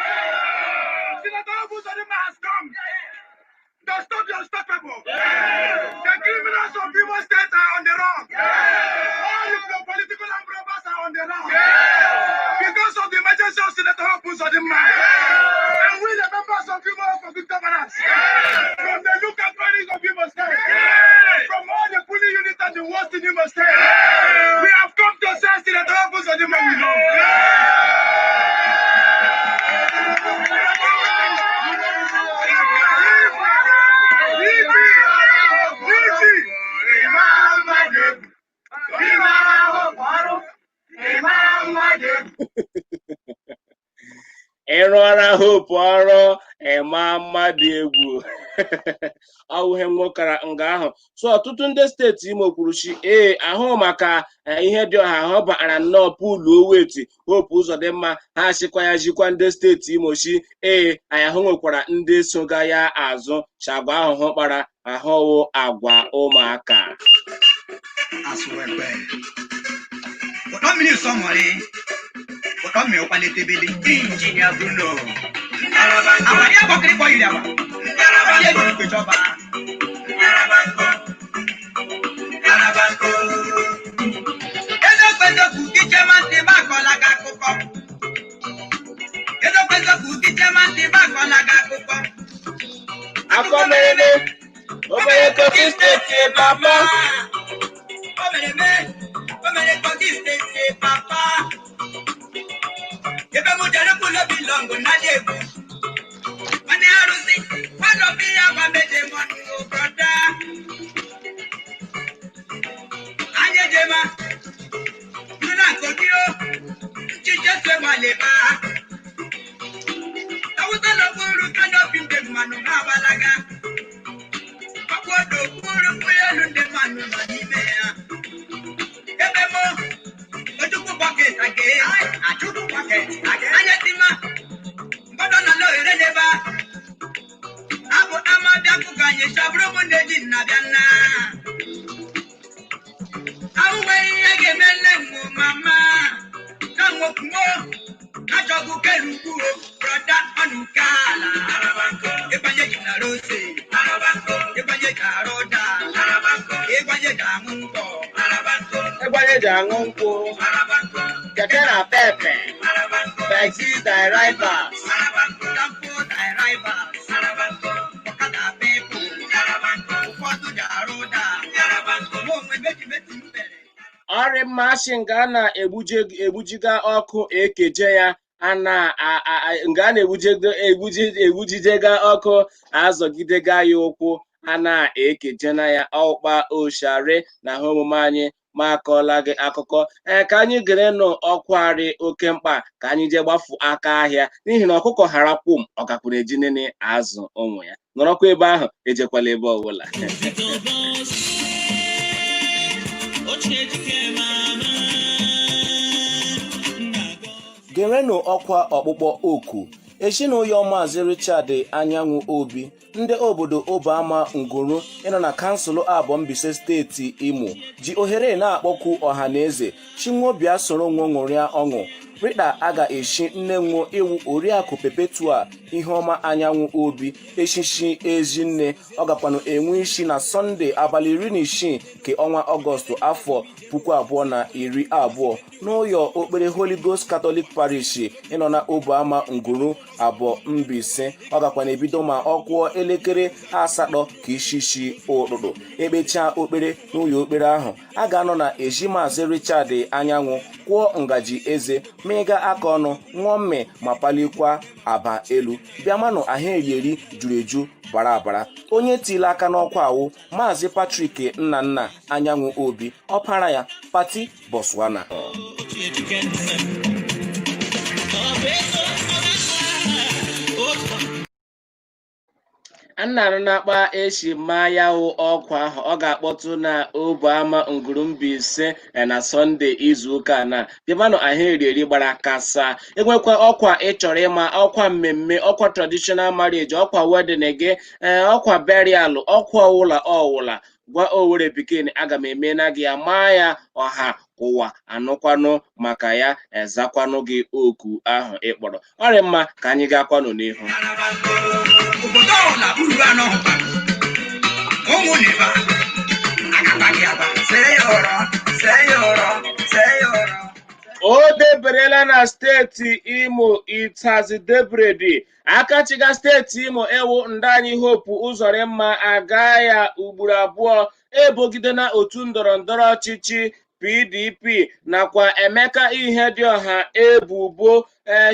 [SPEAKER 5] Senator Hope Uzodimma has come to stop the unstoppable. The criminals of Imo State are on the run. All the political armed robbers are on the run. Because of the emergency of Senator Hope Uzodimma. And we, the members of Imo for Good Governance, from the local bodies of Imo State, from all the polling units and the worst in Imo State, we have come to say Senator Hope Uzodimma will go.
[SPEAKER 2] Ịrụọra Hope ọrụ ịma mmadụ egwu ọwụhe nwokara nga ahụ. So ọtụtụ ndị steeti Imo kwuru chi ee ahụ maka ihe dị ọha ahụ bara nnọọ pulu oweti Hope Uzodimma ha chịkwa ya jikwa ndị steeti Imo chi ee anyị ahụ nwekwara ndị soga ya azụ chagwa ahụhụ kpara ahụwụ agwa ụmụaka.
[SPEAKER 1] Asụwekwe ụtọ mmiri sọmọrị ụtọ mmiri ụkwalitebele injinia Bruno awari agbọkịrịkpọ yiri agba ndị ego ikpechọba. Eziokwu eziokwu ichema ntị m akọla gị akụkọ. Eziokwu eziokwu ichema ntị m akọla gị akụkọ.
[SPEAKER 2] Akọ mere obere Kogi steeti papa.
[SPEAKER 1] O mere mee, o mere Kogi steeti papa. Ebe m jere kwulo bilọngụ n'ala egwu. Nwanne arụsị, nwanne obi ya gwa meje mọnụ brọda. Anyị ejema, nụ na Kogi o, nchiche so gbalịba. Awụsa n'okpuru kanopi ndị mmanụ ha agbalaga. Ọkpọdo okpuru mkpụrụ elu ndị mmanụ nọ n'ime ya. Ebe mụ, Ojukwu bọket age, Achukwu bọket age. Anya tima, mgbọdọ nọ n'ohere n'ebe a. Abụ ama bịa kụkọ anyị chabụrụ m ndị ji nna bịa nna. Ahụwe ihe ga-eme nne m mama. Ka nwokwuo, achọgbu kelu ugwu brọda ọnụ nke ala. Ịgbanye ji na rose, ịgbanye ji arụ ụda, ịgbanye ji aṅụ nkwọ.
[SPEAKER 2] Ịgbanye ji aṅụ nkwụ, keke na pepe, taxi drivers.
[SPEAKER 1] Danfo drivers, ọkada people, ụfọdụ ji arụ ụda, mụ onwe mejimeti m mere.
[SPEAKER 2] Ọrị mmasị nga a na-egbujiga ọkụ ekeje ya a na nga a na-egbujega egbujijega ọkụ azọgidega ya ụkwụ a na-ekejena ya ọkpa oshari na ha omume anyị ma akọọla gị akụkọ. Ee, ka anyị gere nụ ọkwarị oke mkpa ka anyị jee gbafu aka ahịa n'ihi na ọkụkọ hara kwum ọ gakwuru eji nene azụ ụmụ ya. Nọrọkwa ebe ahụ, ejekwala ebe ọbụla. Gerenụ ọkwa ọkpụkpọ oku ezinụlọ Maazị Richard Anyanwụ Obi ndị obodo Obama Nguru ịnọ na kansụl abụọ Mbaise steeti Imo ji ohere na-akpọku ọha na eze chinwobịa soro nwo ṅụrịa ọṅụ rịda a ga-eshi nne nwo iwu oriakụ Perpetua Iheọma Anyanwụ Obi eshishi ezinne ọ gakwanụ enwe isi na Sọnde abalị 16 nke ọnwa Ọgọstụ afọ 2020 n'ụyọ okpere Holy Ghost Catholic Parish ịnọ na Obuama Nguru abụọ Mbaise. Ọ gakwana ebido ma ọ kụọ elekere 8 ka ishishi ụtụtụ. Ekpechaa okpere n'ụyọ okpere ahụ A ga-anọ na ezi Maazị Richard Anyanwụ kwụọ ngaji eze, mịga aka ọnụ, ṅụọ mmị ma palikwa aba elu. Bịamanụ, ahụ erieri juru eju bara abara. Onye tile aka n'ọkwa awụ Maazị Patrick Nnanna Anyanwụ Obi, ọpara ya pati Botswana. Nna na-akpa esi ma ya wụ ọkwa ahụ ọ ga-akpọtụ na Obuama Ngurumbaise na Sọnde izuụka na bịamanụ. Ahụ erieri gbara kasa. Enwekwa ọkwa ị chọrọ ịma, ọkwa mmemme, ọkwa traditional marriage, ọkwa wedding gị, ee, ọkwa burial, ọkwa ọwụla ọwụla, gwa Owere Pikin, aga m eme na gị ya maa ya ọha ụwa anụkwanụ maka ya, ezakwanụ gị oku ahụ ị kpọrọ. Ọrị mma ka anyị gakwanụ n'ihu.
[SPEAKER 1] Obodo ọbụla uru anọ hụkwa ụmụ n'iba agakpa gị agba.
[SPEAKER 2] O deberela na steeti Imo. Itazi debredi akachiga steeti Imo ewu ndị anyị Hope Ụzọrịmma aga ya ugboro abụọ ebogide na otu ndọrọ ndọrọ ọchịchị PDP nakwa Emeka Ihedioha ebubo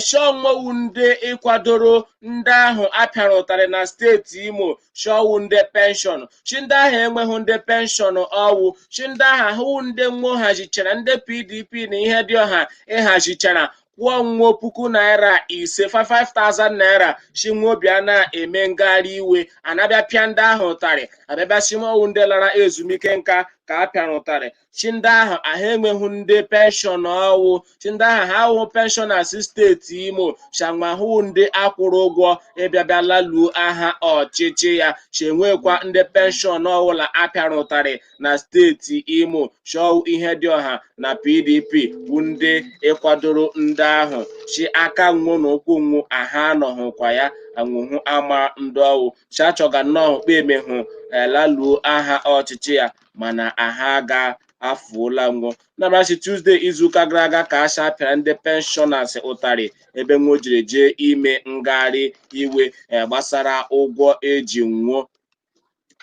[SPEAKER 2] shọnwowu ndị ịkwadoro ndị ahụ apịara ụtarị na steeti Imo, shọwụ ndị penshọn, chi ndị ahụ enweghị ndị penshọn ọwụ, chi ndị ahụ ahụwụ ndị nwo hazichara ndị PDP na Ihedioha ịhazichara kwụọ nwo ₦5,000, 5,000 naira, chi nwobịa na-eme ngagharị iwe anabịa pịa ndị ahụ ụtarị, abịabịa shimọwụ ndị lara ezumike nka ka a pịara ụtarị, chi ndị ahụ ahụ enweghị ndị penshọn ọwụ, chi ndị ahụ ha ahụhụ penshọnas steeti Imo, shanwahụ ndị akwụrụ ụgwọ ịbịabịa laluo aha ọchịchị ya, chi enwekwa ndị penshọn ọwụla apịara ụtarị na steeti Imo, chọọ Ihedioha na PDP bụ ndị ịkwadoro ndị ahụ, chi aka nwụ na ụkwụ nwụ aha anọghịkwa ya anwụhụ ama ndị ọwụ, chi achọga nnọọ kpemehụ elaluo aha ọchịchị ya, mana aha ga afụola nwụ. Nabarachi Tuesday izuụka gara aga ka asha pịara ndị penshọnas ụtarị ebe nwo jiri jee ime ngagharị iwe gbasara ụgwọ eji nwụọ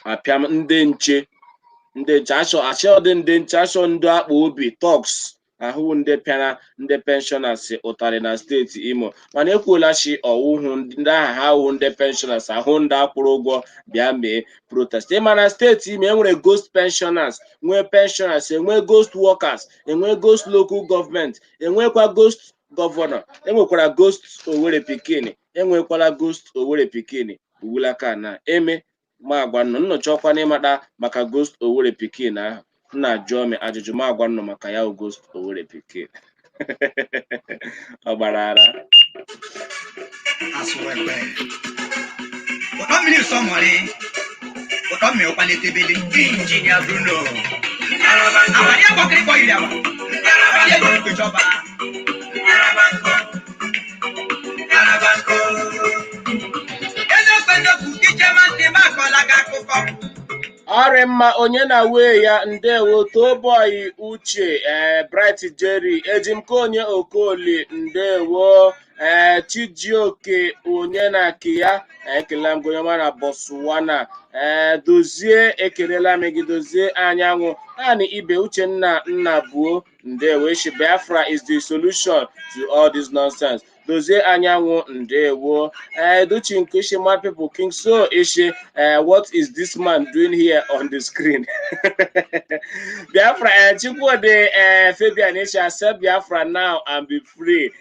[SPEAKER 2] apịam ndị nche, ndị nche achọ achọ dị ndị nche achọ ndị akpa obi tọks ahụ ndị pịara ndị penshọnas ụtarị na steeti Imo, mana ekwuola chi ọwụhụ ndị aha ha ahụ ndị penshọnas ahụ ndị akwụrụ ụgwọ bịa mee protest. Ịma na steeti Imo enwere ghost pensioners, nwee pensioners, enwee ghost workers, enwee ghost local government, enwekwa ghost gọvanọ, enwekwara ghost Owerri Pikin, enwekwala ghost Owerri Pikin uwulaka na eme ma agwa nnụ nnọchọkwa n'ịmata maka ghost Owerri Pikin ahụ nna jụọ m ajụjụ ma agwa nnụ maka ya ghost Owerri Pikin ọ gbara ara.
[SPEAKER 1] Asụwekwe ụtọ mmiri sọmọrị ụtọ mmiri ụkwanetebele Injinia Bruno abalị agbọkịrịkọ yiri awa abalị ego ikpechọba.
[SPEAKER 2] Ọrị mma onye na wee ya ndewo toboyi uche Bright Jerry ejimka onye okoli ndewo Chijioke onye na kiya ekelela m gị onye ọma na Botswana, dozie ekelela m gị dozie anyanwụ naanị ibe Uchenna Nnabuo ndewo echi Biafra is the solution to all this nonsense. Dozie anyanwụ ndewo Duchi Nkushi mad people King so ishi what is this man doing here on the screen? Biafra Chukwudi Fabian ishi accept Biafra now and be free.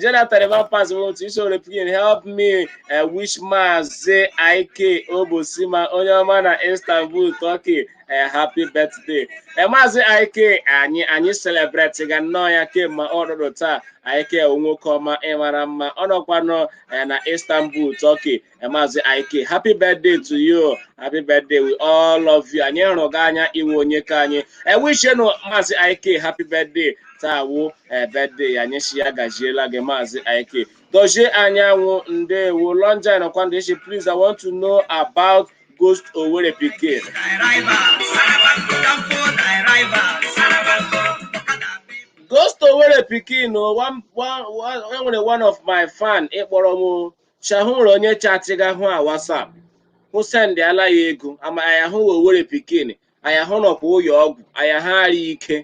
[SPEAKER 2] Jonathan Evan Pass wants to show the help me wish Mazi IK Obosima onye ọma na Istanbul Turkey happy birthday. Maazị IK anyị celebrate ga nnọọ ya kemgbe ọrụrụ taa. IK nwoke ọma ịmara mma ọ nọkwanụ na Istanbul Turkey. Maazị IK happy birthday to you, happy birthday, we all love you. Anyị hụrụ gị anya iwe onye ka anyị ewishenu Maazị IK happy birthday taa wụ birthday anyị si ya gaziela gị Maazị IK. Dozie anyanwụ ndewo Lonja nọkwa ishi please I want to know about Ghost Owerri Pikin. Ghost Owerri Pikin enwere one of my fan ịkpọrọ m shahụrụ onye chatiga hụ a WhatsApp hụ send ala ya ego ama ya hụ Owerri Pikin Aya hụ nọkwa ụyọ ọgwụ aya ha arị ike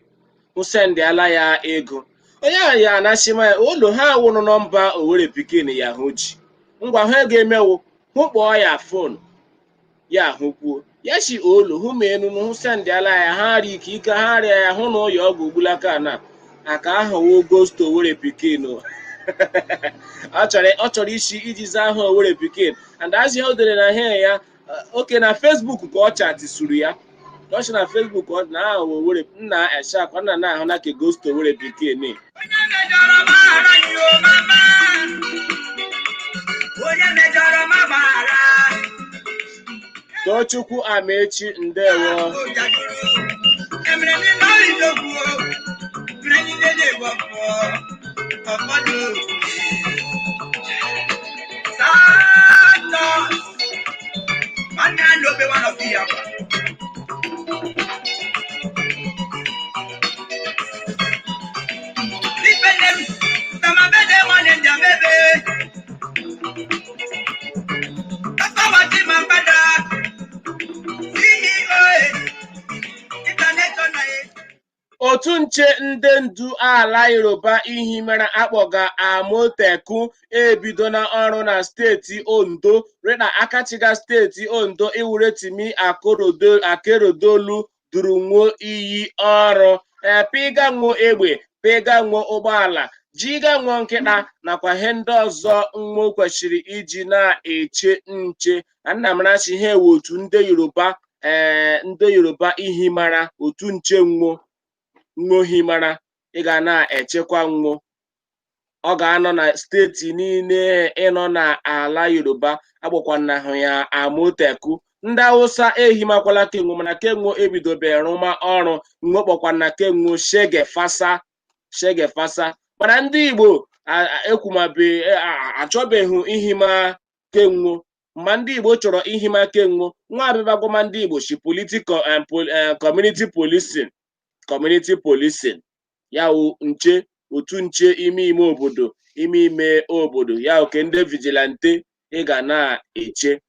[SPEAKER 2] hụ sendịala ya ego. Onye ahụ ya anasịma ya ụlọ ha awụrụ nọmba Owere pikin ya hụ ji ngwa hụ ego emewo hụ kpọọ ya fon ya hụ kwuo ya si olu hụ ma enunu hụ sendịala ya ha arị ike ike ha arịa ya hụ na ụyọ ọgwụ ugbulaka na aka ahụ wo gosto Owere pikin o. Ọ chọrọ isi iji zaa aha Owere pikin and azị o dere na he ya oke na Facebook ka ọ chatisuru ya ka ọ sị na Facebook ọ na aha Owere nna eshakwa nna na ahụ na ke gosto Owere pikin.
[SPEAKER 1] Onye mejọrọ gbaghara anyị o mama. Onye mejọrọ ma gbaghara.
[SPEAKER 2] Tochukwu Amechi, ndewo.
[SPEAKER 1] Emere mi lórí ìdókòwò, mìíràn ní dédé wọ̀pọ̀, ọ̀pọ̀lọ́. Santos, nwanne a n'obe nwa nọpụ ya kwa. Ifele m, na ma bede nwanne ndị amebe. Papa wati ma mgbada, CEO, international.
[SPEAKER 2] Otu nche ndị ndu ala Yoruba ihi mere akpọga Amotekun ebidona ọrụ na steeti Ondo rịna akachiga steeti Ondo iwuretimi Akeredolu duru nwuo iyi ọrụ piga nwuo egbe piga nwuo ụgbọala jiga nwuo nkịta nakwa ihe ndị ọzọ nwo kwesịrị iji na-eche nche. Annamarachi ha ewu otu ndị Yoruba ndị Yoruba ihi mara otu nche nwo nwohi mara ị ga na-echekwa nwo. Ọ ga-anọ na steeti niile ịnọ n'ala Yoruba agbakwanahụ ya Amotekun. Ndị Hausa ehimakwala kenwo mana kenwo ebidobeghị rụma ọrụ nwo kpọkwana kenwo shege fasa shege fasa mana ndị Igbo ekwumabe achọbeghị ihima kenwo. Ma ndị Igbo chọrọ ihima kenwo nwa abịbagwama ndị Igbo si political and community policing, community policing ya wụ nche otu nche ime ime obodo ime ime obodo ya oke ndị vigilante ị ga na-eche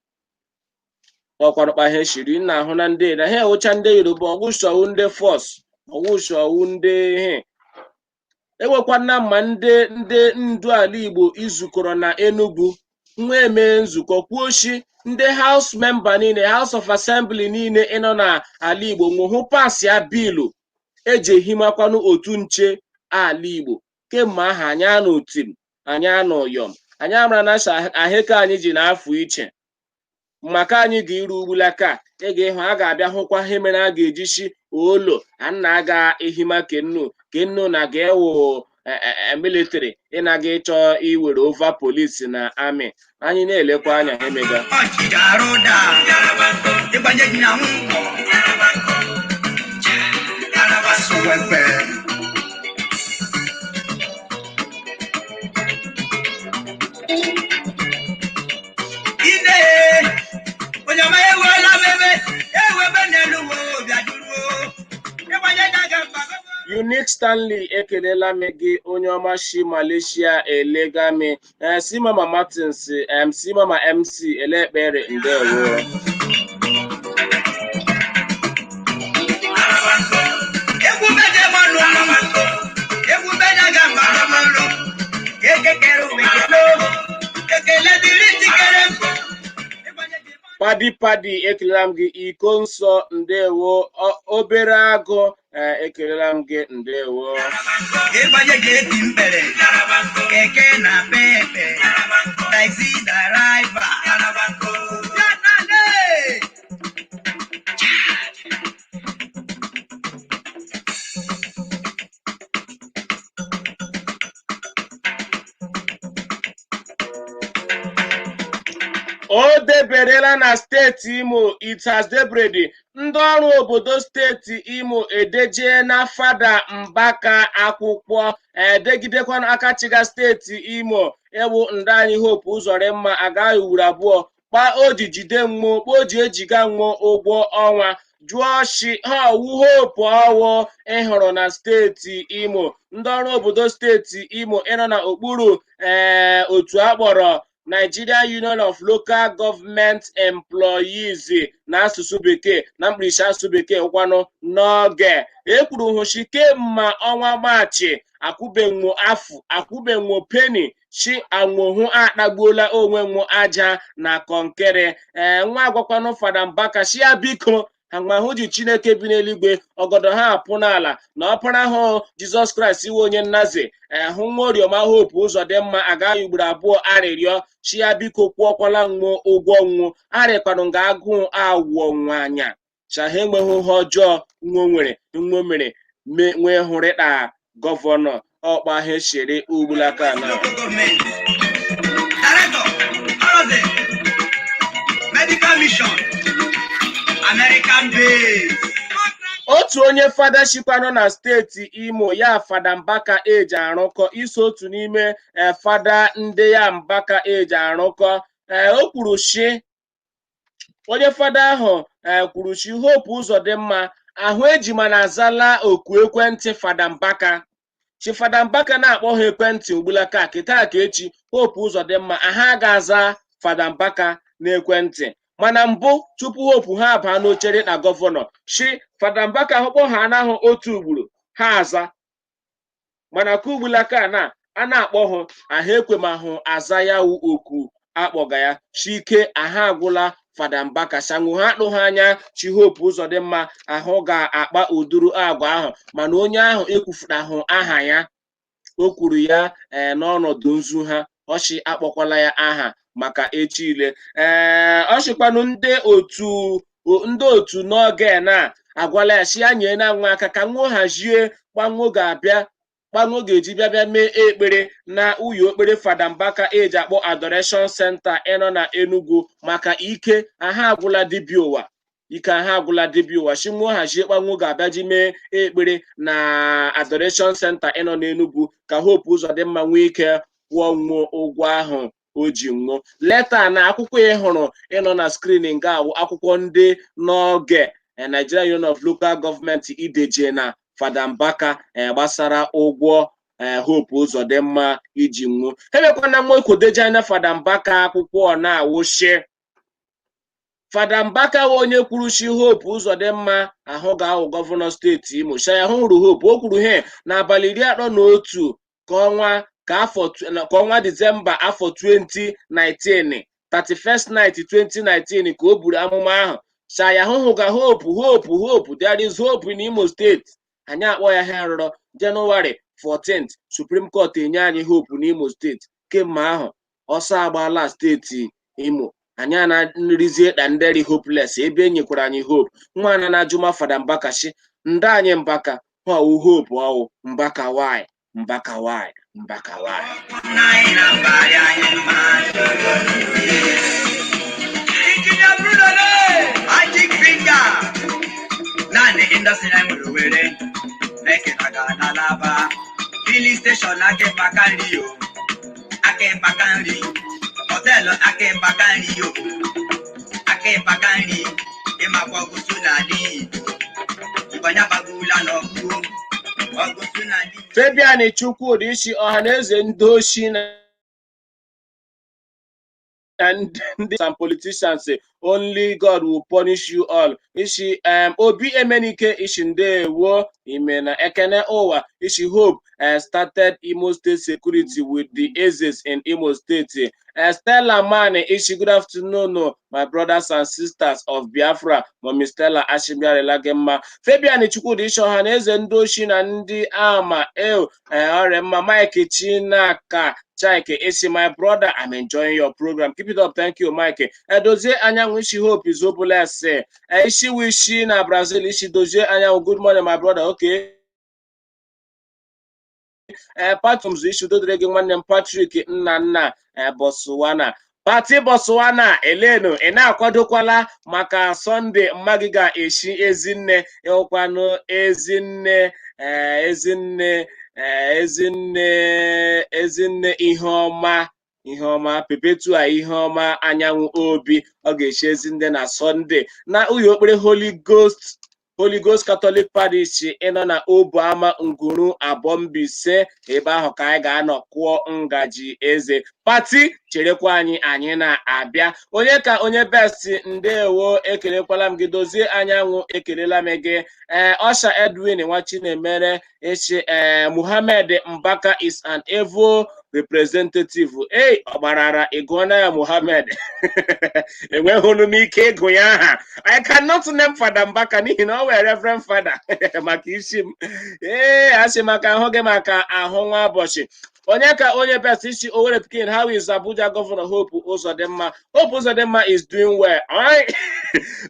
[SPEAKER 2] ọkwarụkpa ihe shiri nna ahụ na ndị na ha ewucha ndị Yoruba ọgwụsọwụ ndị force ọgwụsọwụ ndị ihe enwekwana ma ndị ndị ndu ala Igbo izukọrọ na Enugu nwa eme nzukọ kwuo shi ndị house member niile House of Assembly niile ịnọ n'ala Igbo nwụ hụ pasịa biilu eji ehimakwanụ otu nche ala Igbo kemgbe ahụ anyị anụ tim anyị anụ yọm anyị amara na ahịka anyị ji na-afụ iche maka anyị ga-iru ugbulaka ị ga-ịhụ a ga-abịa hụkwa ihe mere a ga-eji shi olo anna aga ehima kennu kennu na ga-ewu military ịnaga ịchọ iwere over police na amị anyị na-elekwa anya ha emega.
[SPEAKER 1] Ọchị ga-arụ ụda, ịgbanye gị na nwụkwọ. Sowempe. Ine, onye ọma ewela bebe, ewebe n'elu wo, bịa duru. Ịgbanye daga mba.
[SPEAKER 2] Unique Stanley ekelela m gị onye ọma shi Malaysia elega m si Mama Martins si Mama MC elekpere ndewo.
[SPEAKER 1] Egwu mede mmanụ egwu mede ga mba mmanụ ekekere omekele ekele dịrị njikere.
[SPEAKER 2] Padi padi ekelela m gị iko nsọ ndewo obere agụ ekelela m gị ndewo.
[SPEAKER 1] Ịgbanye ga-ebi mkpere keke na pepe taxi driver. Ya na le.
[SPEAKER 2] O deberela na steeti Imo it has deberede ndị ọrụ obodo steeti Imo edejie na Fada Mbaka akwụkwọ edegidekwa aka chiga steeti Imo ewu ndị anyị Hope Uzodimma agaghị ugboro abụọ kpa o ji jide mmụọ kpa o ji ejiga mmụọ ụgwọ ọnwa jụọ shi ha ọwụ Hope ọwụ ịhụrụ na steeti Imo. Ndị ọrụ obodo steeti Imo ịnọ n'okpuru otu akpọrọ Nigeria Union of Local Government Employees na asụsụ bekee, na mkpirisi asụsụ bekee kwanụ n'oge ekwuru hụchi kemgbe ọnwa Maachị akwụbenwo afụ, akwụbenwo penny chi anwụhụ akpagbuola onwe nwo aja na kọnkịrị. Ee, nwa agwakwanụ Fada Mbaka shi ya biko ahụ ji Chineke bi n'eluigwe ọgọdọ ha apụ n'ala na ọpara ahụ Jizọs Kraịst iwe onye nnazi hụ nwa Oriọma Hope Ụzọdịmma agaghị ugboro abụọ arịrịọ chi ya biko kwụọkwala nwụọ ụgwọ nwụ arịkwanụ nga agụụ awụọ nwa anya chaha enweghị ihe ọjọọ nwo nwere nwo mere nwee hụrịta gọvanọ ọkpa ha chere ugbulaka na
[SPEAKER 1] Local government. Director, Horizon, Medical Mission, American base.
[SPEAKER 2] Otu onye fada shikwanụ na steeti Imo ya Fada Mbaka eji arụkọ iso otu n'ime fada ndị ya Mbaka eji arụkọ. O kwuru shi onye fada ahụ kwuru shi Hope Ụzọdịmma ahụ ejima na azala oku ekwentị Fada Mbaka chi. Fada Mbaka na-akpọ ha ekwentị ugbulaka kịta ka echi Hope Ụzọdịmma aha ga-aza Fada Mbaka n'ekwentị. Mana mbụ tupu Hope ha abaa n'ochere na gọvanọ shi Fada Mbaka hụkpọ ha anahụ otu ugboro ha aza, mana ka ugbulaka na a na-akpọ hụ ahụ ekwe ma hụ aza ya wu oku akpọga ya chike aha agwụla Fada Mbaka sanwu ha akpụ ha anya chi Hope Ụzọdịmma ahụ ga-akpa ụdụrụ agwa ahụ. Mana onye ahụ ekwufutahụ aha ya, o kwuru ya ee n'ọnọdụ nzu ha ọchị akpọkwala ya aha maka echi ile. Ee, ọ chịkwanụ ndị otu n'oge na agwala ya si ya nyee na nwa aka ka nwa hazie kpanwo ga-abịa kpanwo ga-eji bịa bịa mee ekpere na uyo okpere Fada Mbaka eji akpọ Adoration Center ịnọ na Enugu maka ike aha agwụla dibịa ụwa, ike aha agwụla dibịa ụwa si nwa hazie kpanwo ga-abịa ji mee ekpere na Adoration Center ịnọ n'Enugu ka Hope Ụzọdịmma nwee ike kwụọ nwuo ụgwọ ahụ o ji nwụọ. Leta na akwụkwọ ị hụrụ ịnọ na screen nga awụ akwụkwọ ndị n'oge Nigeria Union of Local Government ideje na Fada Mbaka gbasara ụgwọ Hope Ụzọdịmma iji nwụọ. Emekwana nwa ekwodeje anya Fada Mbaka akwụkwọ na-awụshi Fada Mbaka wụ onye kwuru shi Hope Ụzọdịmma ahụ ga-awụ gọvanọ steeti Imo. Shaya hụrụ Hope o kwuru he n'abalị 31 ka ọnwa ka afọ ka ọnwa Disemba afọ 2019, 31st night 2019 ka o buru amụma ahụ. Shaya hụhụ ga Hope, Hope, Hope, there is hope in Imo State. Anyị akpọ ya ha rụrọ Jenụwarị 14th Supreme Court enye anyị Hope n'Imo Steeti. Kemgbe ahụ ọsọ agbaala steeti Imo, anyị ana-nrizie na nderi hopeless ebe e nyekwara anyị hope. Nwa ana na-ajụma Fada Mbaka shi ndị anyị Mbaka ọwụ Hope ọwụ Mbaka why, Mbaka why, Mbaka why?
[SPEAKER 1] Anyị na mbara anyị mma. Injinia Bruno Le, Magic Finger. Naanị industry anyị nwere Owerri, Mekina ga n'Alaba. Filling station Akịpaka nri o, Akịpaka nri. Họteelụ Akịpaka nri o, Akịpaka nri. Ịmakwa ọgụsụ n'ala Igbo. Igbo anya gbagula n'ọgụ ọgụsụ n'ala Igbo.
[SPEAKER 2] Fabian Chukwudi isi ọha na eze ndị oshi na ndị some politicians, only God will punish you all. Isi Obi Emenike isi ndewo ime na Ekene ụwa isi Hope started Imo State security with the Ezes in Imo State. Stella Mani isi good afternoon, my brothers and sisters of Biafra. Mommy Stella ashibiarela gị mma. Fabian Chukwudi isi ọha na eze ndị oshi na ndị ama el ọrịa mma. Mike Chinaka Chike isi my brother, I'm enjoying your program, keep it up. Thank you, Mike. Edozie Anyanwụ isi Hope is hopeless. Isi wishi na Brazil isi Dozie Anyanwụ, good morning, my brother. Okay. Patums isi udo dịrị gị nwanne m Patrick nna nna Botswana Pati Botswana elenu ị na-akwadokwala maka Sọnde mma gị ga-eshi ezinne ịhụkwanụ ezinne ezinne ezinne ezinne iheọma iheọma Perpetua iheọma Anyanwụ Obi ọ ga-eshi ezinne na Sọnde na ụyọ okpere Holy Ghost. Holy Ghost Catholic Parish ịnọ na Obuama Nguru Abọ Mbaise. Ebe ahụ ka anyị ga-anọ kụọ ngaji eze. Party cherekwa anyị, anyị na-abịa. Onye ka onye best, ndewo, ekelekwala m gị. Dozie Anyanwụ, ekelela m gị. Ee, Ọsha Edwin Nwachinemere echi. Ee, Muhammad Mbaka is an evil representative. Ei, ọ gbarara ịgụọna ya Muhammad. Enweghị m ike ịgụ ya aha. I cannot name Fada Mbaka n'ihi na ọ wee Reverend Fada maka isi m. Ee, asị maka ahụ gị, maka ahụ nwa ụbọchị. Onye ka onye best isi Owerri Pikin, how is Abuja Governor Hope Uzodimma? Hope Uzodimma is doing well. Alright.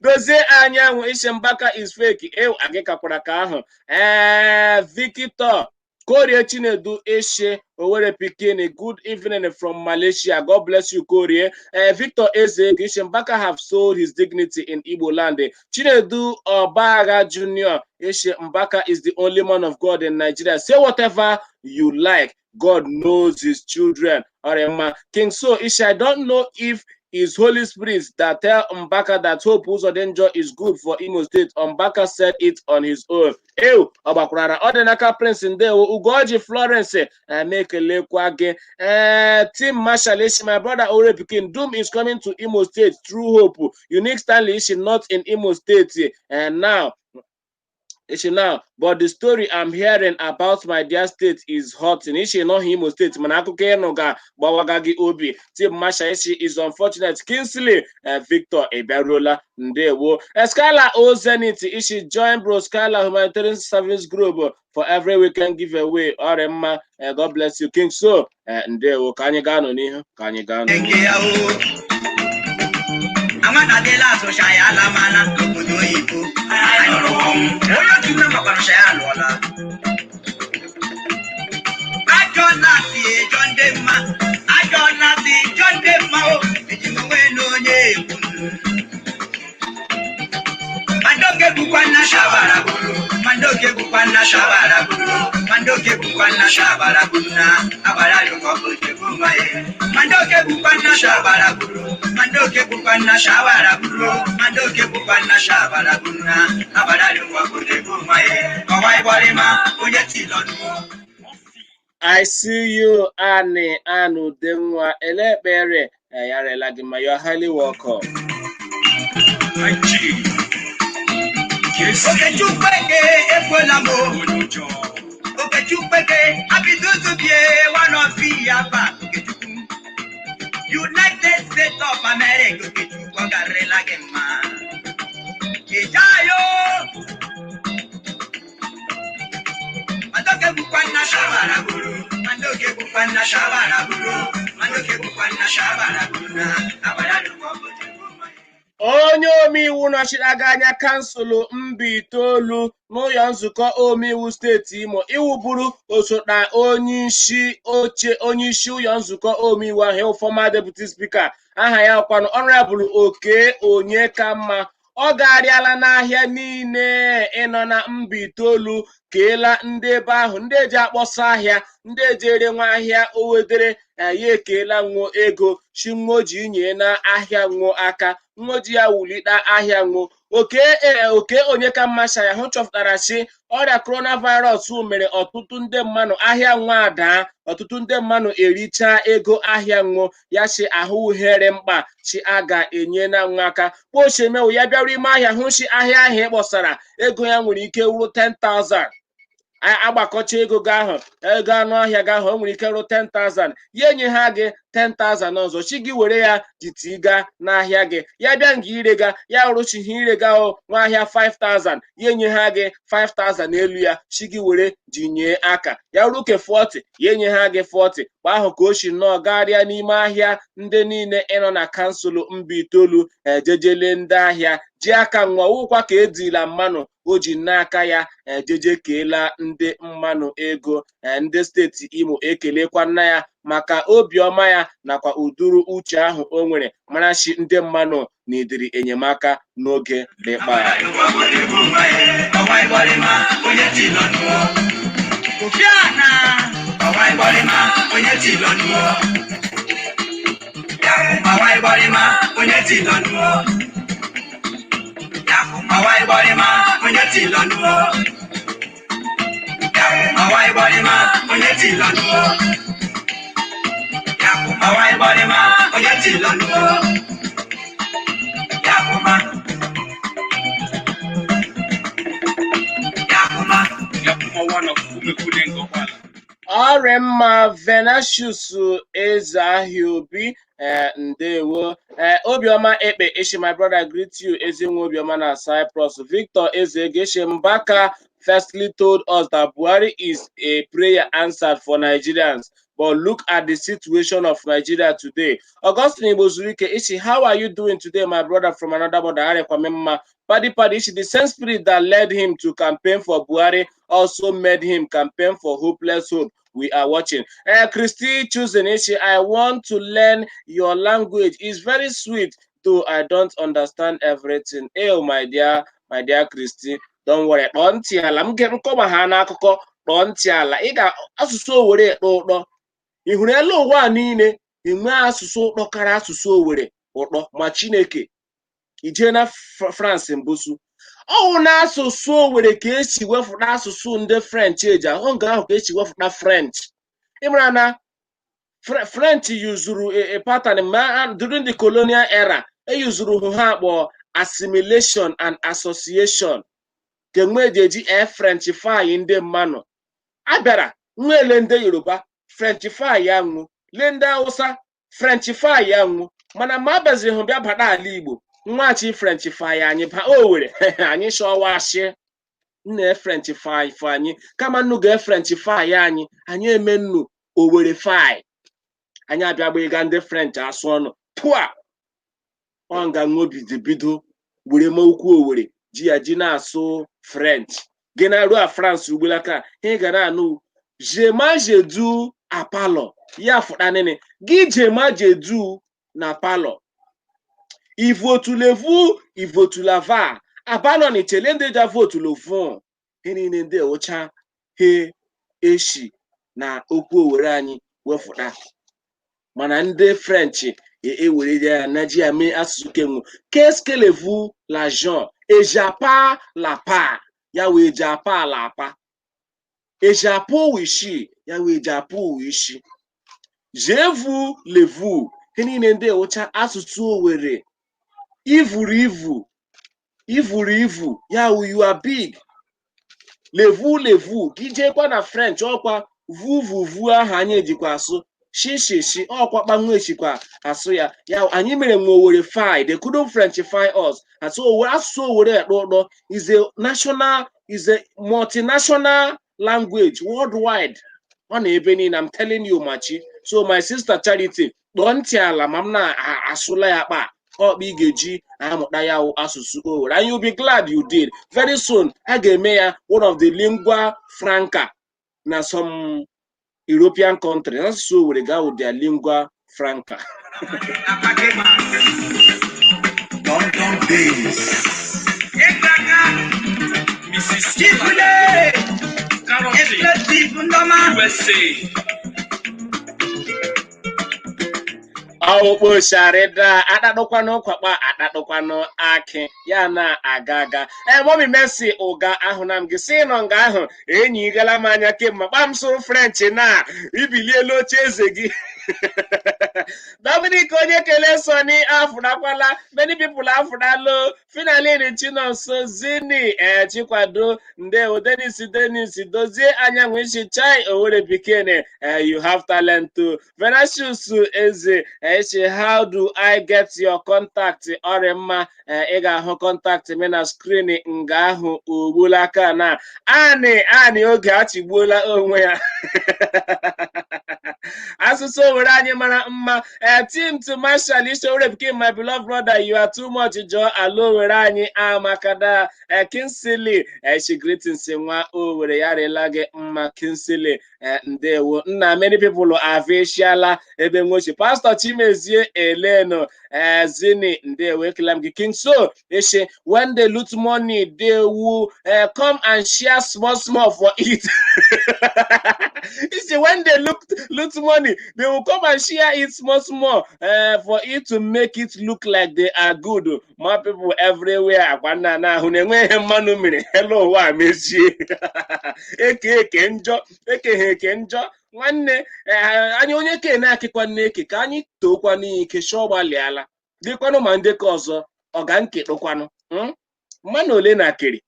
[SPEAKER 2] Dozie Anyanwụ isi Mbaka is fake. Ew, agị kakwara ka ahụ. Ee, Victor Korie Chinedu Eshe Owerri Pikin, good evening from Malaysia. God bless you, Korie. Victor Eze Ishe Mbaka have sold his dignity in Igbo land. Chinedu Obaga Jr. Eshe Mbaka is the only man of God in Nigeria. Say whatever you like. God knows his children. Orema. King So Isha, I don't know if is Holy Spirit that tell Mbaka that Hope Uzodinjo is good for Imo State. Mbaka said it on his own. Ew, ọ gbakwara ọ dị n'aka Prince, ndewo. Ugoji Florence, emekelekwa gị. Ee, Tim Marshall Ishi, my brother Ore Pikin, doom is coming to Imo State through Hope. Unique Stanley Ishi, not in Imo State. And now Ishi now, but the story I'm hearing about my dear state is hot. Ishi not Imo State, mana akụkọ ịnụ ga-gbawaga gị obi. Tim Marshall Ishi is unfortunate. Kingsley Victor ịbịaruola, ndewo. Escala O Zenith Ishi, join Bro Scala Humanitarian Service Group for every weekend giveaway. Ọrịa mma, God bless you. King So, ndewo. Ka anyị gaa nọ n'ihu, ka anyị gaa nọ
[SPEAKER 1] Nke ya o. Amadadela asụcha ya alamala n'obodo oyibo. Anyị nụrụ ọnwụ. Onye otu nne makwara sha ya alụọla. Ajọ na-asị ejọ ndị mma. Ajọ na-asị jọ ndị mma o. Eji m onwe na onye egwu m. Mandoke bụkwa nna shabara buru. Mandoke bụkwa nna shabara buru. Mandoke bụkwa nna shabara buru na agbara lụkọ bụ nwa ya. Mandoke bụkwa nna shabara buru. Mandoke bụkwa nna shabara buru. Mandoke bụkwa nna shabara buru na agbara lụkọ bụ nwa ya. Ọwa ịgbọrịma onye tilọnụ.
[SPEAKER 2] I see you, Annie Anudenwa Elekpere. Yarela gị ma, you're highly welcome.
[SPEAKER 4] IG. KC.
[SPEAKER 1] Okechukwu eke ekwela m o.
[SPEAKER 4] Onye ụjọ.
[SPEAKER 1] Okechukwu eke abiduzubie one of Biafra Okechukwu. United States of America, Okechukwu, ọ garịla gị mma. Ijayo. Madoke bụkwa nna shabara buru. Madoke bụkwa nna shabara buru. Madoke bụkwa nna shabara buru na agbara lụkọ bụ
[SPEAKER 2] Onye omeiwu nọchiri aga anya kansụl Mbaitoli n'ụlọ nzukọ omeiwu steeti Imo iwuburu osote onyeisi oche onyeisi ụlọ nzukọ omeiwu ahụ, former deputy speaker, aha ya kwanụ Honorable Oke Onyekamma, ọ garịala n'ahịa niile ịnọ na Mbaitoli keela ndị ebe ahụ, ndị eji akpọsa ahịa, ndị eji ere nwa ahịa owedere ya, ekeela nwuo ego chi nwo ji nye na ahịa nwuo aka nwo ji ya wulite ahịa nwuo. Oke ee, Oke Onyekamma ya hụ chọpụtara si ọrịa coronavirus mere ọtụtụ ndị mmadụ ahịa nwa adaa, ọtụtụ ndị mmadụ erichaa ego ahịa nwụọ ya, si ahụ uhere mkpa chi a ga-enye na nwa aka kpochemewu ya bịara ime ahịa hụ si ahịa ahụ ịkpọsara ego ya nwere ike wuru 10,000, agbakọcha ego gị ahụ, ego anụ ahịa gị ahụ, o nwere ike ruo 10,000, ya enye ha gị 10,000 ọzọ chi gị were ya jitiga n'ahịa gị. Ya bịa nga ire ga ya rụchighị ire ga o nwaahịa 5,000, ya enye ha gị 5,000 n'elu ya, chi gị were jinye aka ya ruke 40, ya enye ha gị 40. Mgbe ahụ ka o si nnọọ garịa n'ime ahịa ndị niile ịnọ na kansụl Mbaitoli, ejejele ndị ahịa ji aka nwa wụkwa ka edila mmanụ o ji n'aka ya ejeje keela ndị mmanụ ego. Ndị steeti Imo ekelekwa nna ya maka obiọma ya nakwa ụdụrụ uche ahụ o nwere marachi ndị mmanụ na idiri enyemaka n'oge dị mkpa.
[SPEAKER 1] Ọwa ịgbọrịma onye tilọnụ. Ofiana. Ọwa ịgbọrịma onye tilọnụ. Ọwa ịgbọrịma onye tilọnụ. Àwa ìbọ̀rìmà onye ti lọ́nu o. Àwa ìbọ̀rìmà onye ti lọ́nu o. Àwa ìbọ̀rìmà onye ti lọ́nu o. Yakuma. Yakuma.
[SPEAKER 4] Yakuma one of Umekudengo.
[SPEAKER 2] Ọrịmma Venatius Ezeahiobi, ndewo. Obioma Ekpe Ishi, my brother, greet you. Ezinwe Obioma na Cyprus. Victor Ezegeshe Mbaka firstly told us that Buhari is a prayer answered for Nigerians. But look at the situation of Nigeria today. Augustine Ibozurike Ishi, how are you doing today, my brother from another border? Arekwamemma. Paddy Paddy Ishi, the same spirit that led him to campaign for Buhari also made him campaign for hopeless hope. We are watching. Christy Choosing Ishi, I want to learn your language. It's very sweet, though I don't understand everything. Hey, oh, my dear Christy, don't worry. Kpọọ ntị ala m nkọba ha n'akụkọ. Kpọọ ntị ala ị ga asụsụ Owere ụtọ ụtọ. Ị hụrụ elu ụwa a niile enwe asụsụ ụtọ kara asụsụ Owere ụtọ ma Chineke ijee na France mbụsu ọwụ na asụsụ Owere ka esi wefụta asụsụ ndị French eji ahụ nga ahụ ka esi wefụta French. Ịmara na French yuzuru a pattern ma during the colonial era eyuzuru ha akpọ assimilation and association ka enwe eji eji e Frenchify ndị mmanụ a bịara nwele ndị Yoruba Frenchify ya nwụ lee ndị Hausa Frenchify ya nwụ mana ma abịaziri hụ bịa bata ala Igbo nwachi Frenchify anyị ba Owere anyị shọwashi nna Frenchify anyị kama nnu ga Frenchify anyị anyị eme nnu Owere fi anyị abịa gba ndị French asụ ọnụ pụa ọ nga nwobido bido were ma okwu Owere ji ya ji na-asụ French gị na ruo a France ugbulaka ị ga na-anụ je mange du a parlor ya fụta nini gị je mange du na parlor ivotulevu ivotulava abalọ chele ndị ja votulovon ihe niile ndị ụcha he eshi na okwu Owere anyị wefụta mana ndị French ewere ya na ji ya mee asụsụ kenwu qu'est-ce l'argent ejapa la pa ya wee japa la pa ejapa wishi ya wee japa wishi jevu levu ihe niile ndị ụcha asụsụ Owere ivuru ivu ivuru ivu ya wụ you are big levu levu gị jekwa na French ọkwa vuvuvu ahụ anyị ejikwa asụ shi shi shi ọkwa kpanwe echikwa asụ ya ya anyị mere nwe Owere fi. They couldn't Frenchify us, and so Owere asụsụ Owere ekpe ụtọ is a national, is a multinational language worldwide. Ọ na ebe niile, I'm telling you, machi. So my sister Charity, kpọọ ntị ala ma m na-asụla ya kpa ọkpa ị ga-eji amụta ya wụ asụsụ Owere, and you'll be glad you did. Very soon a ga-eme ya one of the lingua franca na some European countries. Asụsụ Owere ga wụ their lingua franca.
[SPEAKER 1] London days.
[SPEAKER 4] Mrs.
[SPEAKER 1] Chifule,
[SPEAKER 4] Carrollton,
[SPEAKER 1] Explosive Ndoma.
[SPEAKER 4] USA.
[SPEAKER 2] Ọkpọsharịda akpakpọkwanụ kwakpa akpakpọkwanụ akị ya na-aga aga. Ee, Mommy Mercy ụga ahụ na m gị si nọ nga ahụ enyi gala m anya kemgbe kpa m sụrụ French na ibilielu oche eze gị. Dominic onye kele Sony afụnakwala, many people afụnalụ Finalin Chinonso Zini, ee, Chikwado, ndewo. Denis Denis Dozie Anyanwụ isi chai Owere Pikene, you have talent too. Venatius Eze echi, how do I get your contact? Ọrịa mma, ị ga-ahụ contact me na screen nga ahụ ugbulaka na anị anị oge achịgbuola onwe ya. Asụsụ Owere anyị mara mma. Ee, team to Marshal isi Owere pikin, my beloved brother, you are too much. Jụọ ala Owere anyị amakada. Ee, Kinsley echi, greetings nwa Owere, ya rịla gị mma. Kinsley, ndewo nna. Many people aveshiala ebe nwochi Pastor Chimezie Eleno Zini, ndewo, ekele m gị. King so eshi, when they loot money, they will come and share small small for it. You see, when they loot money, they will come and share it small, small, for it to make it look like they are good. More people everywhere. Akwa nna na ahụ na-enwe ihe mmanụ mere elu ụwa mechie. Eke eke njọ, eke ha eke njọ. Nwanne, anyị onye ke na-akịkwa nne eke ka anyị tookwa n'ike shọ gbalịala. Dịkwanụ ma ndekọ ọzọ, ọ ga nkedokwanụ. Mmanụ ole na kiri?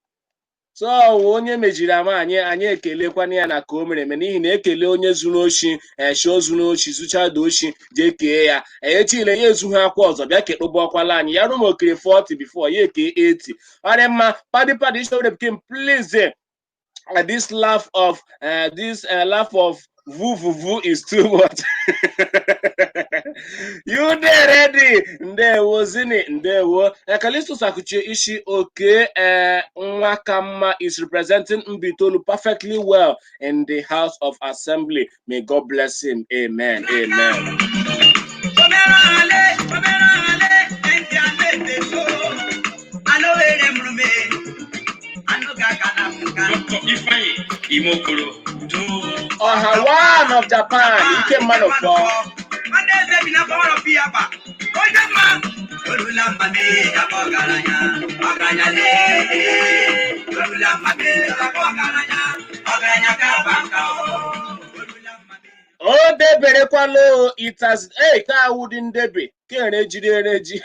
[SPEAKER 2] So onye mejiri ama anyị ekelekwana ya na ka o mere eme, n'ihi na ekele onye zuru oshi eshi o zuru oshi zụchado oshi jee kee ya echile ya ezughị akwa ọzọ bịa kedụbọkwala anyị ya rụ ma okere 40 before ya eke 80. Ọ dị mma. Padi padi ishore pikin, please, this laugh of this laugh of vuvuvu is too much. You dey ready? Ndewo zini, ndewo. Kalistus Akuche Ishi Oke Nwakamma is representing Mbitolu perfectly well in the House of Assembly. May God bless him. Amen. Amen.
[SPEAKER 1] Omerale, omerale, ndị a na-eteso. Anụ ere mụrụ anụ ga-aga na nka.
[SPEAKER 4] Dr. Ifeanyi Imokoro. Udo.
[SPEAKER 2] Ọha one of Japan, Ike mmadụ fọ.
[SPEAKER 1] Nwanne eze bi na kpọrọ pi ya kwa. Onye mma. Orula mma mee ya bụ ọgaranya. Ọgaranya lee. Orula mma mee ya bụ ọgaranya. Ọgaranya ka aba nka o. Orula mma mee.
[SPEAKER 2] O deberekwala o, it has ei ka awụ dị ndebe ka erejiri ereji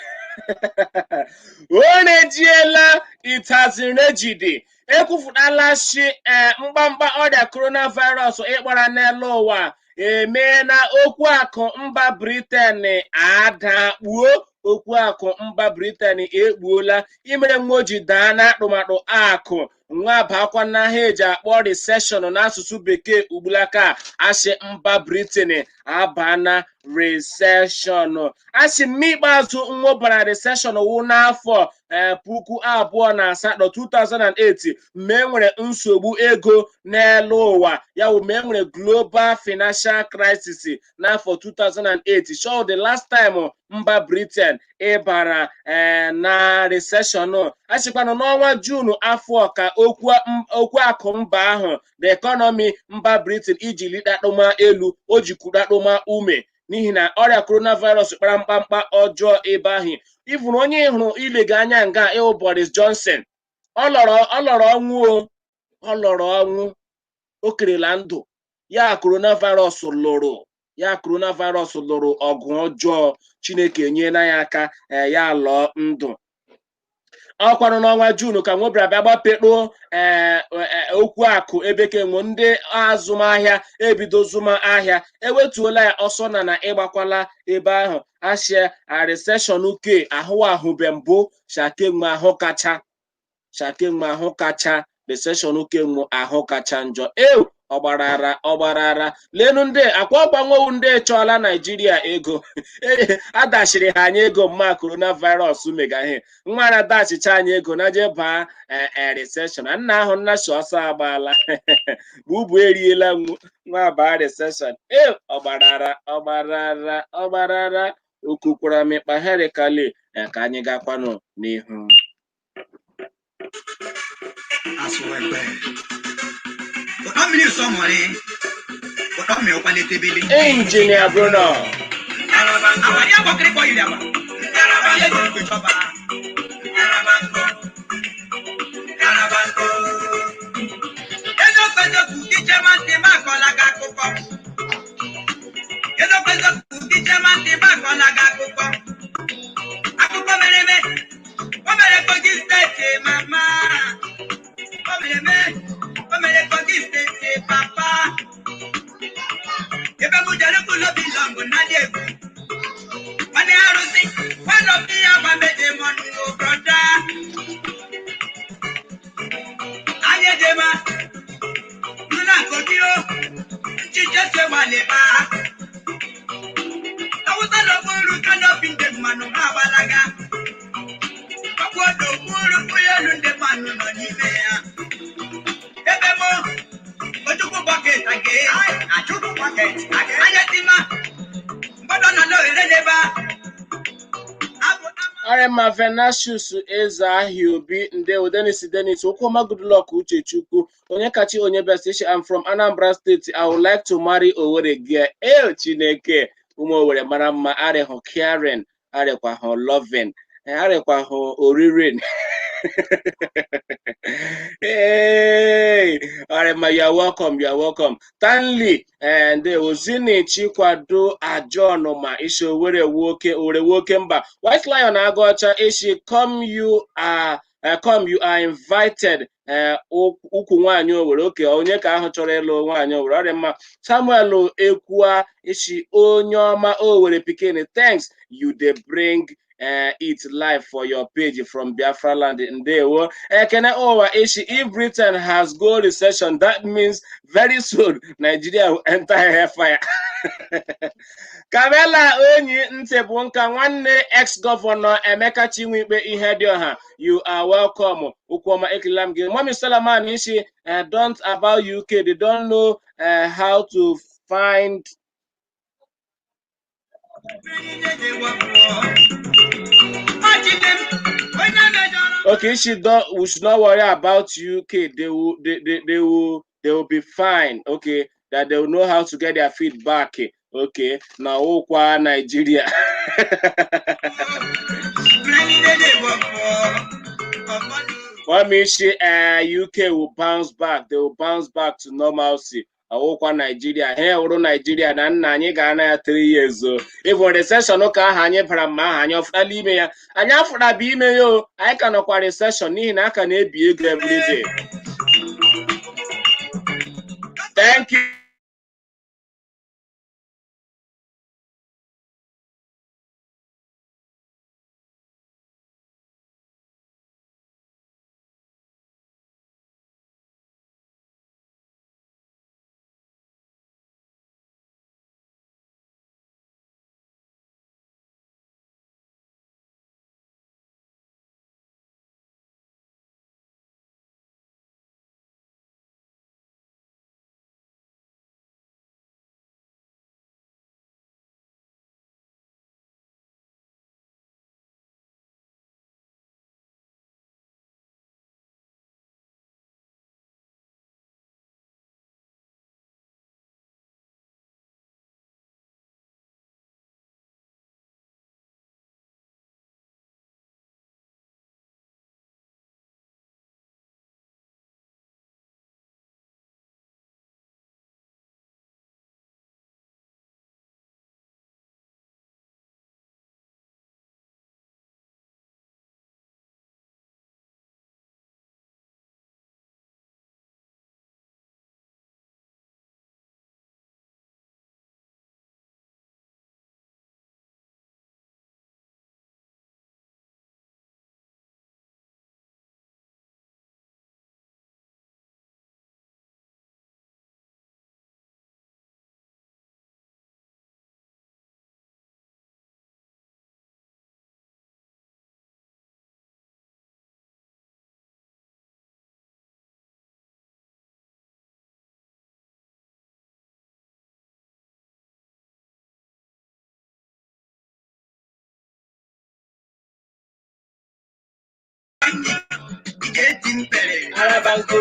[SPEAKER 2] o rejiela. It has rejidi ekwufutala shi mkpamkpa ọrịa coronavirus ịkpara n'elu ụwa emeela okwu akụ mba Britain adakpuo. Okwu akụ mba Britain ekpuola imere nwa o ji daa n'atụmatụ akụ nwa bakwa n'ahịa eji akpọ recession n'asụsụ bekee. Ugbulaka asị mba Britain abana recession. Asị mma ikpeazụ nwobara recession wụ n'afọ 2008, 2008, mgbe e nwere nsogbu ego n'elu ụwa, ya wụ mgbe e nwere global financial crisis n'afọ 2008. So the last time mba Britain ịbara na recession, asịkwanụ n'ọnwa June afọ ka okwu akụ mba ahụ, the economy mba Britain, iji lidatụma elu o ji kwudatụma ume n'ihi na ọrịa coronavirus kpara mkpamkpa ọjọọ ebe ahụ. Ifuru onye hụrụ ilega anya nga ịhụ Boris Johnson, ọ lọrọ ọnwụ o, ọ lọrọ ọnwụ, o kerela ndụ ya. Coronavirus lụrụ ya, coronavirus lụrụ ọgụ ọjọọ. Chineke enyela ya aka, ya lọọ ndụ. Ọkwanụ n'ọnwa June ka nwobịara bịa gbapekpo ee okwu akụ ebe kenwo ndị azụmahịa ebido zụma ahịa ewetuola ya ọsọ na ịgbakwala ebe ahụ. Ashia a recession ke ahụ ahụbe mbụ shakenwe ahụ kacha, shakenwe ahụ kacha recession kenwe ahụ kacha njọ ew ọgbarara ọgbarara. Lenu ndị akwa ọgbanwewu ndị chọọla Naijiria ego adachiri ha anyị ego mma coronavirus mega ihe nwa na dachicha anyị ego na je baa recession. Nna ahụ nna shi ọsọ agbaala bubu eriela nwu nwa baa recession e ọgbarara ọgbarara ọgbarara okukwara mịkpa herikali. Ka anyị gakwanụ n'ihu.
[SPEAKER 1] Asụwekwe. Ụtọ mmiri sọ mọrị. Ụtọ mmiri ụkwalitebele.
[SPEAKER 2] Injinia Bruno.
[SPEAKER 1] Àwàdí àkọkiri kọ yìí àwà. Ayé ìlú ìjọba. Eziokwu eziokwu ichema ntị m akọla gị akụkọ. Eziokwu eziokwu ichema ntị m akọla gị akụkọ. Akụkọ mere eme. O mere Kogi Steeti mama. O mere eme. O mere Kogi Steeti papa. Ebe m jere kwulo bi lọngụ na dị egwu. Nwanne arụsị, nwanne obi ya gwa meje mọnụ o brọda. Anyị ejema, nụ na Kogi o, nchiche se waleba. Awụsa na okpuru kanopi ndị mmanụ ha agbalaga. Ọkpụ okpuru ụgbọelu ndị mmanụ nọ n'ime ya. Ebe mụ, Ojukwu bucket age, Achukwu bucket age. Anya tima, mgbọdọ nọ n'ohere n'ebe a. Abụ ama.
[SPEAKER 2] Ọrịma Venasius Ezeahia Obi, ndewo. Dennis Dennis Okwoma, Goodluck Uchechukwu, Onyekachi Onyebest ishi, I'm from Anambra State. I would like to marry Owerri girl. Eo Chineke, ụmụ Owerri mara mma, arịhụ caring, arịkwa hụ loving, arịkwa hụ oririn. Hey, Ọrịma, you are welcome, you are welcome. Stanley, ndewo. Zini Chikwado Ajonoma ishi, Owerri nwoke, Owerri nwoke mba. White Lion Agụọcha ishi, come you are invited. Ukwu nwaanyị Owere oke onye ka ahụ chọrọ ịlụ nwaanyị Owere ọrịa mma. Samuel Ekwua ishi, onye ọma Owere pikin, thanks, you dey bring it live for your page from Biafra land. Ndewo. Ekene Owa ishi, if Britain has go recession, that means very soon Nigeria will enter hellfire. Kamela Onyi ntị bụ nka nwanne ex-governor Emeka Chinwikpe Ihedioha, you are welcome. Ukwuoma, ekelela m gị. Mami Salaman ishi, don't about UK, they don't know how to find. Okay, she don't, we should not worry about UK. They will be fine. Okay, that they will know how to get their feet back. Okay, now Okwa Nigeria. Mami, UK will bounce back. They will bounce back to normalcy. Awụkwa Naijiria ha wụrụ Naijiria na nna anyị ga-ana ya 3 years o. Even recession ka ahụ anyị bara mma ahụ anyị ọfụtala ime ya, anyị afụraba ime ya o. Anyị ka nọkwa recession n'ihi na aka na-ebi ego everyday. Thank you. Arabanko.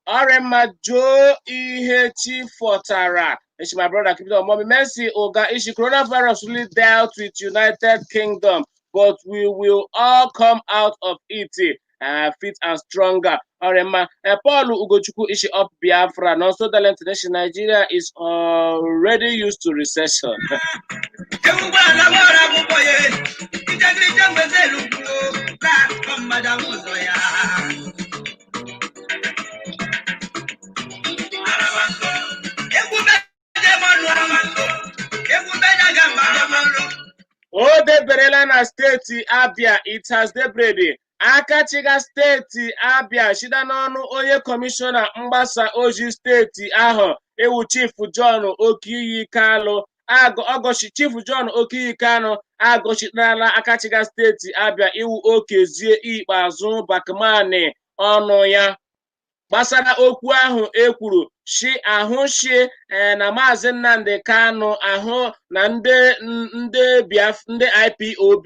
[SPEAKER 2] Ọrịa Joe ihe chi fọtara. Ishi, my brother, keep it on. Mommy Mercy Oga Ishi, coronavirus really dealt with United Kingdom, but we will all come out of it fit and stronger. Ọrịa Paul Ugochukwu Ishi, up Biafra. And also the International Nigeria is already used to recession. O deberela na steeti Abia. It has debrede akachiga steeti Abia shida n'ọnụ onye kọmishọna mgbasa ozi steeti ahụ ewu Chief John Okiyi Kalụ ọgọchi. Chief John Okiyi Kanụ agọchitarala akachiga steeti Abia iwu Okezie Ikpeazụ Bakmani ọnụ ya. Gbasara okwu ahụ ekwuru shi ahụ shi na Maazị Nnamdi Kanu ahụ na ndị Biaf, ndị IPOB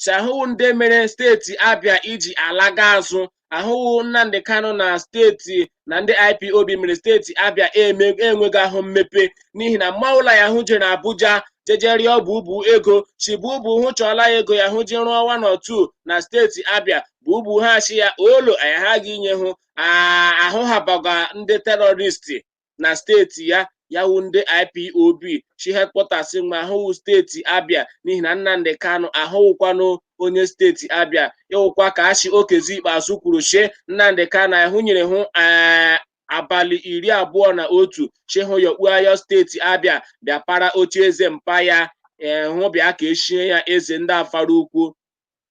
[SPEAKER 2] si ahụwụ ndị mere steeti Abia iji alaga azụ, ahụwụ Nnamdi Kanu na steeti na ndị IPOB mere steeti Abia eme enweghị ahụ mmepe, n'ihi na mmanwụla ya hụ jere Abuja jeje rịọ bubu ego si bubu hụ chọọla ya ego ya hụ ji rụọ one or two na steeti Abia. Bubu ha shi ya olo anya ha ga inye hụ ahụ ha baga ndị terrorist na steeti ya, yawu ndị IPOB chi headquarters ma ahụwụ steeti Abia, n'ihi na Nnamdi Kanu ahụwụkwanụ onye steeti Abia. Ịwụkwa ka achị Okezie Ikpeazụ kwuru shie Nnamdi Kanu ahụ nyere hụ abalị 21 chi hụ yọkpuayọ steeti Abia bịa para oche eze mpa ya, hụ bịa ka eshie ya eze ndị afara ukwu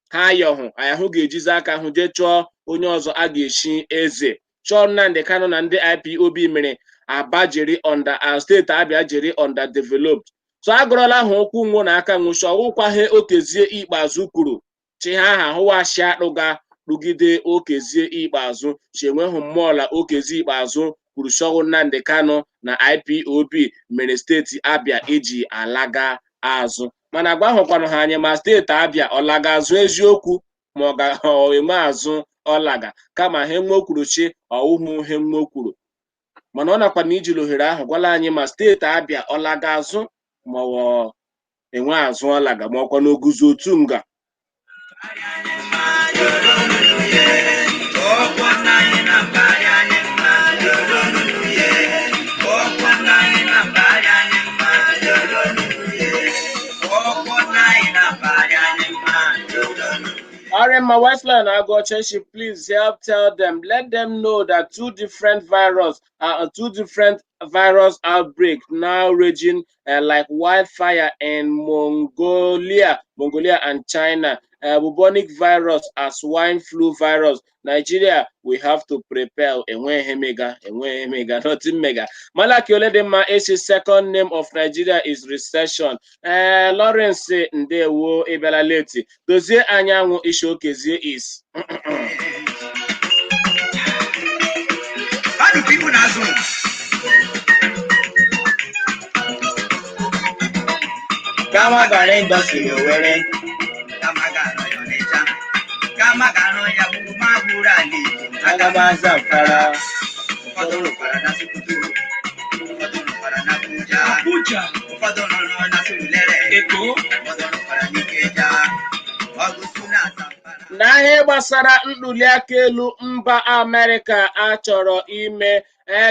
[SPEAKER 2] ha yọhụ ahụ ga-ejizi aka hụ jee chọọ onye ọzọ a ga-eshi eze. Chọọ Nnamdi Kanu na ndị IPOB mere Aba jiri under steeti Abia jiri underdeveloped. So agụrụla ha okwu nwụ na aka nwụchi ọwụkwa ha Okezie Ikpeazụ kwuru chi ha aha hụwashi akpụga rugide Okezie Ikpeazụ chi enweghị mmụọla. Okezie Ikpeazụ kwuru shọwụ Nnamdi Kanu na IPOB mere steeti Abia iji alaga azụ, mana gwa hụkwanụ ha anyị ma steeti Abia ọlaga azụ eziokwu ma ọ ga enwe azụ ọlaga, kama ha nwe kwuru chi ọwụhụ he nwe kwuru. Mana ọ nakwa na ijiri ohere ahụ gwala anyị ma steeti Abia ọlaga azụ ma ọ enwe azụ ọlaga ma ọkwa n'oguzo otu nga. Arema Westland Agocheshi, please help tell them, let them know that two different virus outbreak now raging like wildfire in Mongolia and China. Bubonic virus as swine flu virus. Nigeria, we have to prepare. Enweghị mega, enweghị mega, nothing mega. Malaki Oledema is second name of Nigeria is recession. Lawrence Ndewo Ebela late. Dozie Anyanwụ Ishokezie is.
[SPEAKER 1] How do people now zoom?
[SPEAKER 7] Kama gara indọstrị Owerri.
[SPEAKER 1] Kama gara Ọnịcha. Kama gara ya gburu ma gburu ala Igbo.
[SPEAKER 7] Aga m Zamfara.
[SPEAKER 1] Ụfọdụ rụkwara na Sokoto. Ụfọdụ rụkwara na Abuja.
[SPEAKER 4] Abuja.
[SPEAKER 1] Ụfọdụ rụrụ na Surulere.
[SPEAKER 4] Eko.
[SPEAKER 1] Ụfọdụ rụkwara n'Ikeja. Ọgụsụ na Zamfara.
[SPEAKER 2] Na ihe gbasara ntuliaka elu mba Amerịka a chọrọ ime,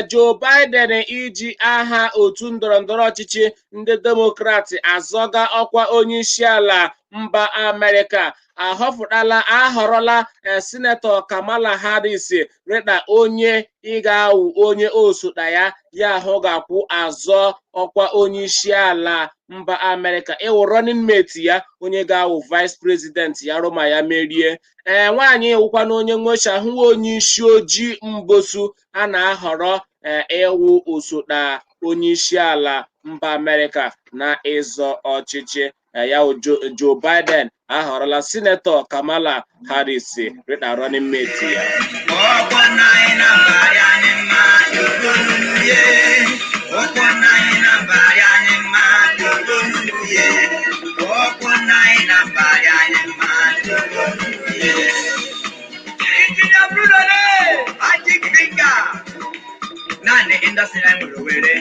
[SPEAKER 2] Joe Biden iji aha otu ndọrọndọrọ ọchịchị ndị Demokrat azọga ọkwa onyeisiala mba Amerịka ahọpụtala ahọrọla Sinetọ Kamala Harris rịta onye ị ga-awụ onye osote ya, ya ahụ ga-akwụ azọ ọkwa onyeisiala mba Amerịka, ịwụ running mate ya, onye ga-awụ vice president ya rụma ya merie. Nwaanyị wụkwana onye nwecha hụwa onye isi ojii mbosu a na-ahọrọ ịwụ osote onyeisiala mba Amerịka na ịzọ ọchịchị. Ya Joe Biden ahọrọla Sinetọ Kamala Harris rịta running mate ya.
[SPEAKER 1] Naanị indọstrị anyị nwere Owerri,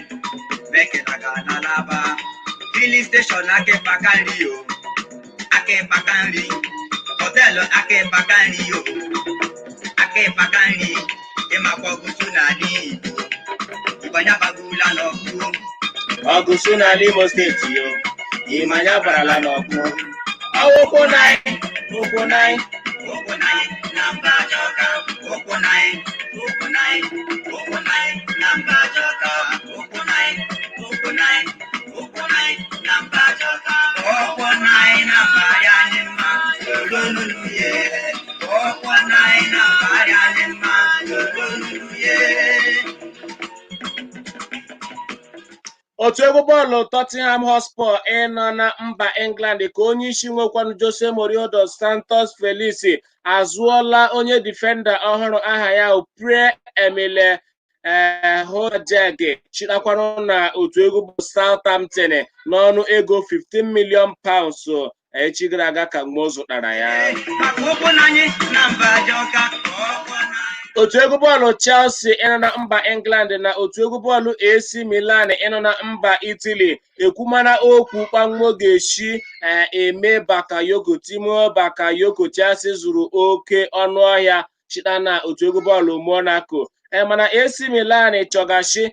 [SPEAKER 1] Mekina ga na Alaba, filling station Akịpaka nri o, Akịpaka nri, họteelụ Akịpaka nri o, Akịpaka nri, ịmakwa ọgụsụ n'ala Igbo, Ịgbanya bagula n'ọkụ.
[SPEAKER 2] Ọgụsụ n'ala Imo steeti yo, ịmanya barala n'ọkụ. Ọwụkwụ naị, ụkwụ naị,
[SPEAKER 1] ụkwụ naị na mba Ajọka, ụkwụ naị, ụkwụ naị, ụkwụ naị na mba Ajọka, ụkwụ naị, ụkwụ naị, ụkwụ naị na mba Ajọka, ụkwụ naị na mba ya anyị mma, lolo nunu ye, ụkwụ naị na mba ya anyị mma, lolo nunu ye.
[SPEAKER 2] Otu egwu bọọlụ Tottenham Hotspur ịnọ na mba England ka onye isi nwekwanụ Jose Mourinho dos Santos Felix azụọla onye defender ọhụrụ aha ya Pierre Emile Højbjerg, chitakwarụ na otu egwu bụ Southampton n'ọnụ ego £15 million echi gara aga ka mgbe ọ zụtara ya.
[SPEAKER 1] Maka ụkwụ n'anyị na mba Ajọka.
[SPEAKER 2] Otu egwu bọọlụ Chelsea ịnọ na mba England na otu egwu bọọlụ AC Milan ịnọ na mba Italy ekwumana okwu kpamgbo ga-esi eme Bakayoko, Timo Bakayoko Chelsea zụrụ oke ọnụọhịa chita na otu egwu bọọlụ Monaco. Mana AC Milan chọgashi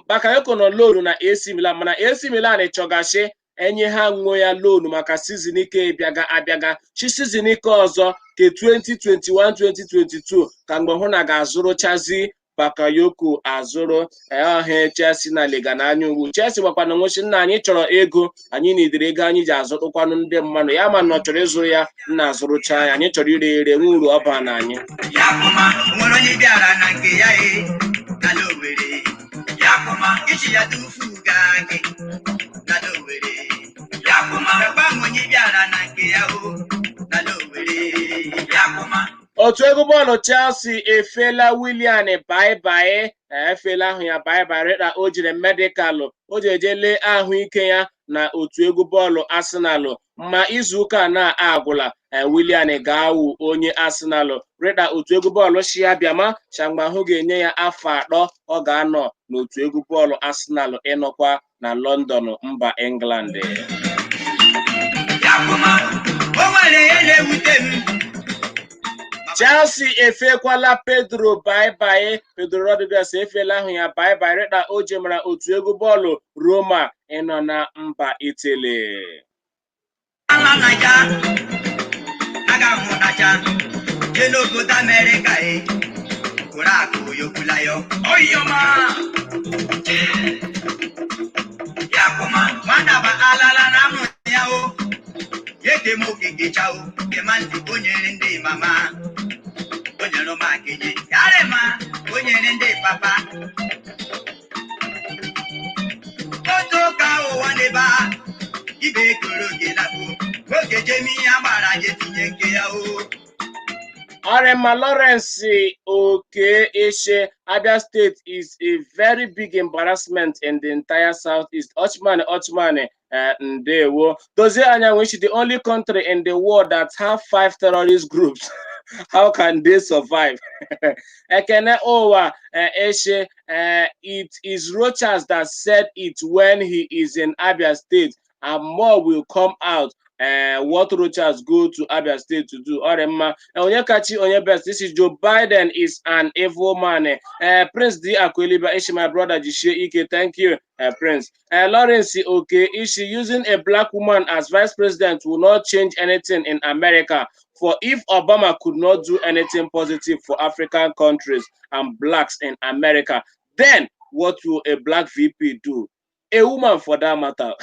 [SPEAKER 2] Bakayoko nọ loan na AC Milan, mana AC Milan chọgashi enye ha nwe ya loan maka season ike bịaga abịaga chi season ike ọzọ ke 2021-2022, ka mgbe hụ na ga-azụrụchazi Bakayoko azụrụ. Ọha Chelsea na Liga n'anya ugwu Chelsea gbakwana nwụchi nna anyị chọrọ ego, anyị nidere ego anyị ji azụtụkwanụ ndị mmadụ ya, ma na ọ chọrọ ịzụrụ ya nna azụrụcha ya, anyị chọrọ ire ere nwe uru ọ baa na anyị.
[SPEAKER 1] Ya kụma nwere onye bịara na nke ya e n'ala Owerri. Ya kụma ichi ya tufu gaa gị n'ala Owerri. Ya kụma ekwe ahụ onye bịara na nke ya o n'ala Owerri. Ya kụma.
[SPEAKER 2] Otu egwu bọọlụ Chelsea efela Willian bye-bye, efela ahụ ya bye-bye rịta o jiri medical, o ji eje lee ahụike ya na otu egwu bọọlụ Arsenal, ma izu ụka na-agwụla Willian ga-awụ onye Arsenal rịta otu egwu bọọlụ shi ya bịama shangba ahụ ga-enye ya afọ 3 ọ ga-anọ n'otu egwu bọọlụ Arsenal ịnọkwa na London, mba England.
[SPEAKER 1] Ya kụma o nwere ihe na-ewute m.
[SPEAKER 2] Chelsea efekwala Pedro bye-bye. Pedro Rodriguez efela ahụ ya bye-bye rịta o jemara otu egwu bọọlụ Roma ịnọ na mba Italy.
[SPEAKER 1] Ala Naija aga m nacha jee n'obodo Amerịka e kụrụ akụ yokwulayo oyoma. Ya kụma nwata alala na amụ ya o yeke m okeke chao kema ntị o nyere ndị mama o nyere m akenye yarema o nyere ndị papa otu ụka ụwa n'ebe a ibe koro oge lakpo oge jemi ya gbara je tinye nke ya o.
[SPEAKER 2] Orema Lawrence Oke Ishe, Abia State is a very big embarrassment in the entire Southeast. Ochman, Ochman, Ndewo. Dozie Anyanwụ is the only country in the world that have 5 terrorist groups. How can they survive? Ekene Owa Eshe, it is Rochas that said it when he is in Abia State, and more will come out. What Rochas go to Abia State to do? Orema Onyekachi Onyebest, this is Joe Biden is an evil man. Prince D Akweliba Ishi, my brother Jishie Ike, thank you, Prince. Lawrence Oke Ishi, using a black woman as vice president will not change anything in America. For if Obama could not do anything positive for African countries and blacks in America, then what will a black VP do? A woman for that matter.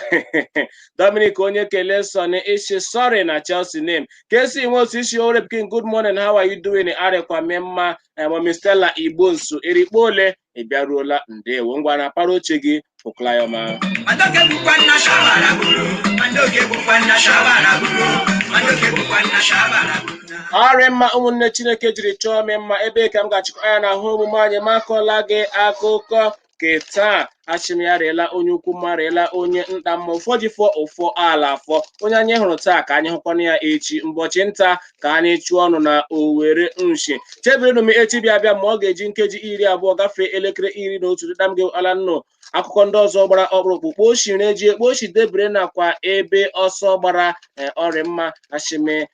[SPEAKER 2] Dominic Onyekele Sonny Ishi, sorry na Chelsea name. Casey Nwosu Ishi Orepikin, good morning. How are you doing? Arekwa Memma, Mami Stella Igbonsu, Erikpole, Ịbịaruola, ndewo. Ngwa na para oche gị pụklayọma.
[SPEAKER 1] Madoke bụkwa nna shabara buru. Madoke bụkwa nna shabara buru. Madoke bụkwa nna shabara buru.
[SPEAKER 2] Ọrịa mma ụmụnne Chineke jiri chọọ m mma, ebe ka m ga-achịkọ anya na ahụ omume anyị makọla gị akụkọ ke taa. Achị m ya rịela onye ukwu mma, rịela onye nta mma, ụfọ ji fọ ụfọ ala afọ. Onye anyị hụrụ taa ka anyị hụkwanụ ya echi, mbọchị nta ka anyị chụọ ọnụ na Owere nshi. Chebirinu m echi bịa bịa ma ọ ga-eji nkeji 20 gafee elekere 11 dịta m gị ala nnụ akụkọ ndị ọzọ gbara ọkpụrụkpụ kposhi reji ekposhi debere nakwa ebe ọsọ gbara. Ọrịa mma ashimi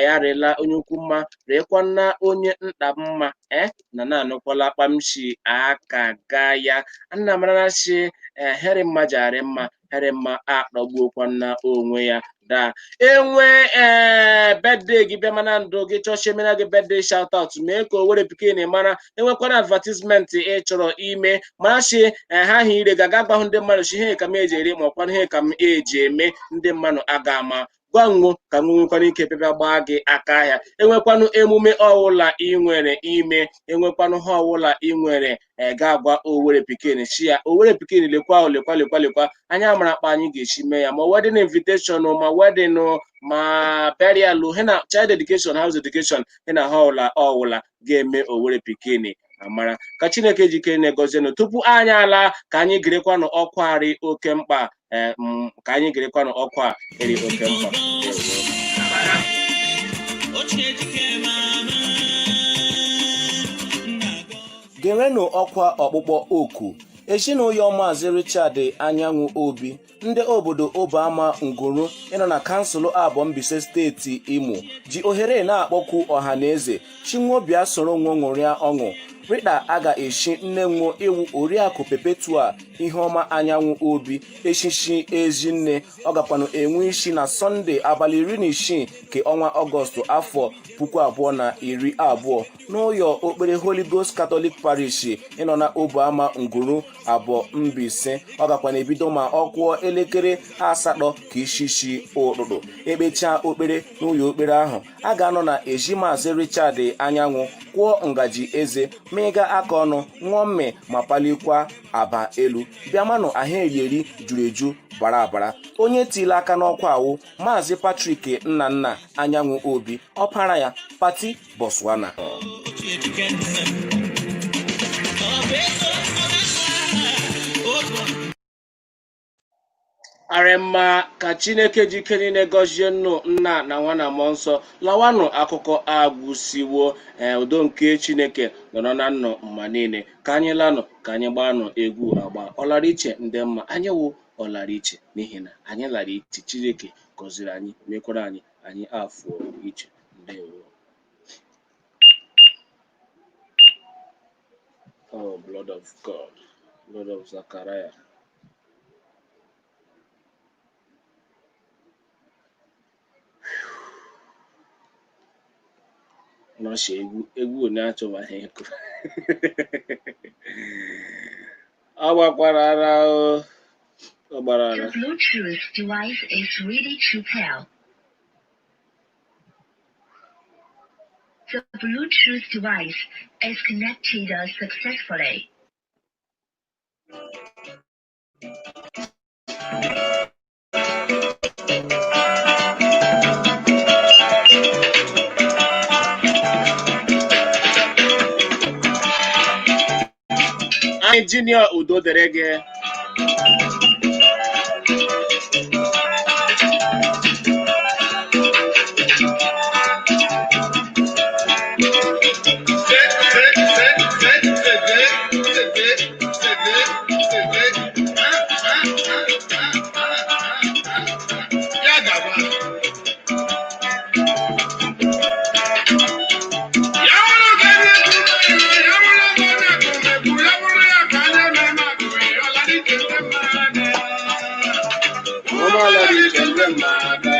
[SPEAKER 2] ya rịla onye ukwu mma, rịekwana onye nta mma, na na-anụkwala kpamshi aka ga ya nna mara shi heri mma jari mma heri mma akpọgbuokwana onwe ya daa enwe. Birthday gị bịa mana ndụ gị chọọchị emena gị birthday shout out, mee ka Owere pikin mara. Enwekwana advertisement ị chọrọ ime mara shi ha ha ire ga-aga gbahụ ndị mmadụ shi ihe ka m eji eri ma ọkwanụ ihe ka m eji eme ndị mmadụ aga ama. Gwa Gwa nwo ka m nwekwana ike bịa gbaa gị aka ahịa. Enwekwanụ emume ọwụla ị nwere ime, enwekwanụ ha ọwụla ị nwere, ga-agwa Owere Pikin, chi ya Owere Pikin, lekwa o, lekwa lekwa lekwa anyị amara akpa anyị ga-esi mee ya, ma wedding invitation, ma wedding, ma burial, he na child dedication, house dedication, he na ha ọwụla ọwụla ga-eme Owere Pikin amara. Ka Chineke jikere na-egozienụ. Tupu anyị ala, ka anyị gerekwanụ ọkwa arị oke mkpa. Ka anyị gerekwanụ ọkwa eri oke mkpa. Gerenụ ọkwa ọkpụkpọ oku ezinụlọ Maazị Richard Anyanwụ Obi, ndị obodo Obama Nguru ịnọ na kansụl Abọ Mbaise, steeti Imo, ji ohere na-akpọku ọha na eze chinwobịa soro nwo ṅụrịa ọṅụ rịta a ga-eshi nne nwo iwu Oriakụ Perpetua Iheọma Anyanwụ Obi eshishi ezinne. Ọ gakwanụ enwe isi na Sọnde, abalị 16 nke ọnwa Ọgọstụ, afọ 2020, n'ụyọ okpere Holy Ghost Catholic Parish ịnọ na Obuama Nguru, Abọ Mbaise. Ọ gakwana ebido ma ọ kụọ elekere 8 ka ishishi ụtụtụ. Ekpechaa okpere n'ụlọ okpere ahụ, a ga-anọ na ezi Maazị Richard Anyanwụ kwụọ ngaji eze, mịga aka ọnụ, ṅụọ mmị ma palikwa aba elu. Bịamanụ, ahịa erieri juru eju bara abara. Onye tile aka n'ọkwa awụ Maazị Patrick Nnanna Anyanwụ Obi, ọpara ya Pati Botswana. Arịmma, ka Chineke jike niile gọzie nnụ, Nna na Nwa na Mmụọ Nsọ. Lawanụ, akụkọ agwụsiwo. Ee, udo nke Chineke nọrọ na nnụ mma niile. Ka anyị lanụ, ka anyị gbanụ egwu agba ọlara iche. Ndị mma anyị wụ ọlara iche n'ihi na anyị lara iche. Chineke gọziri anyị, mekwara anyị anyị afọ iche. Ndewo. Oh, blood of God, blood of Zachariah. Nọọsụ egwu egwu onye achọbaghị ịkụ. Ọ gbakwara ara o, ọ gbara
[SPEAKER 8] The
[SPEAKER 2] ara.
[SPEAKER 8] Bluetooth device is ready to pair. The Bluetooth device is connected successfully.
[SPEAKER 2] Anyị junior, udo dịrị gị. Ụmụala dị iche ndị mmadụ.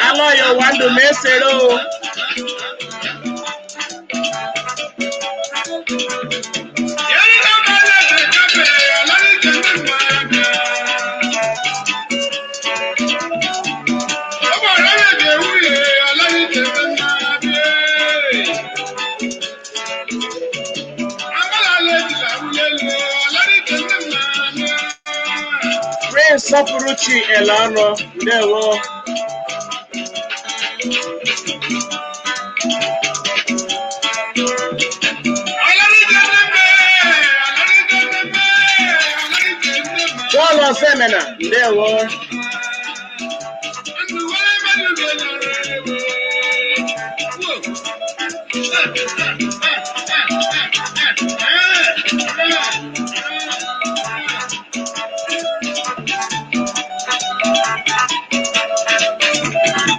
[SPEAKER 2] Alọya ụwa ndụ ma esere o. Prince Sọpụrụchi Eleanọ, ndewo. Paul Osemena, ndewo.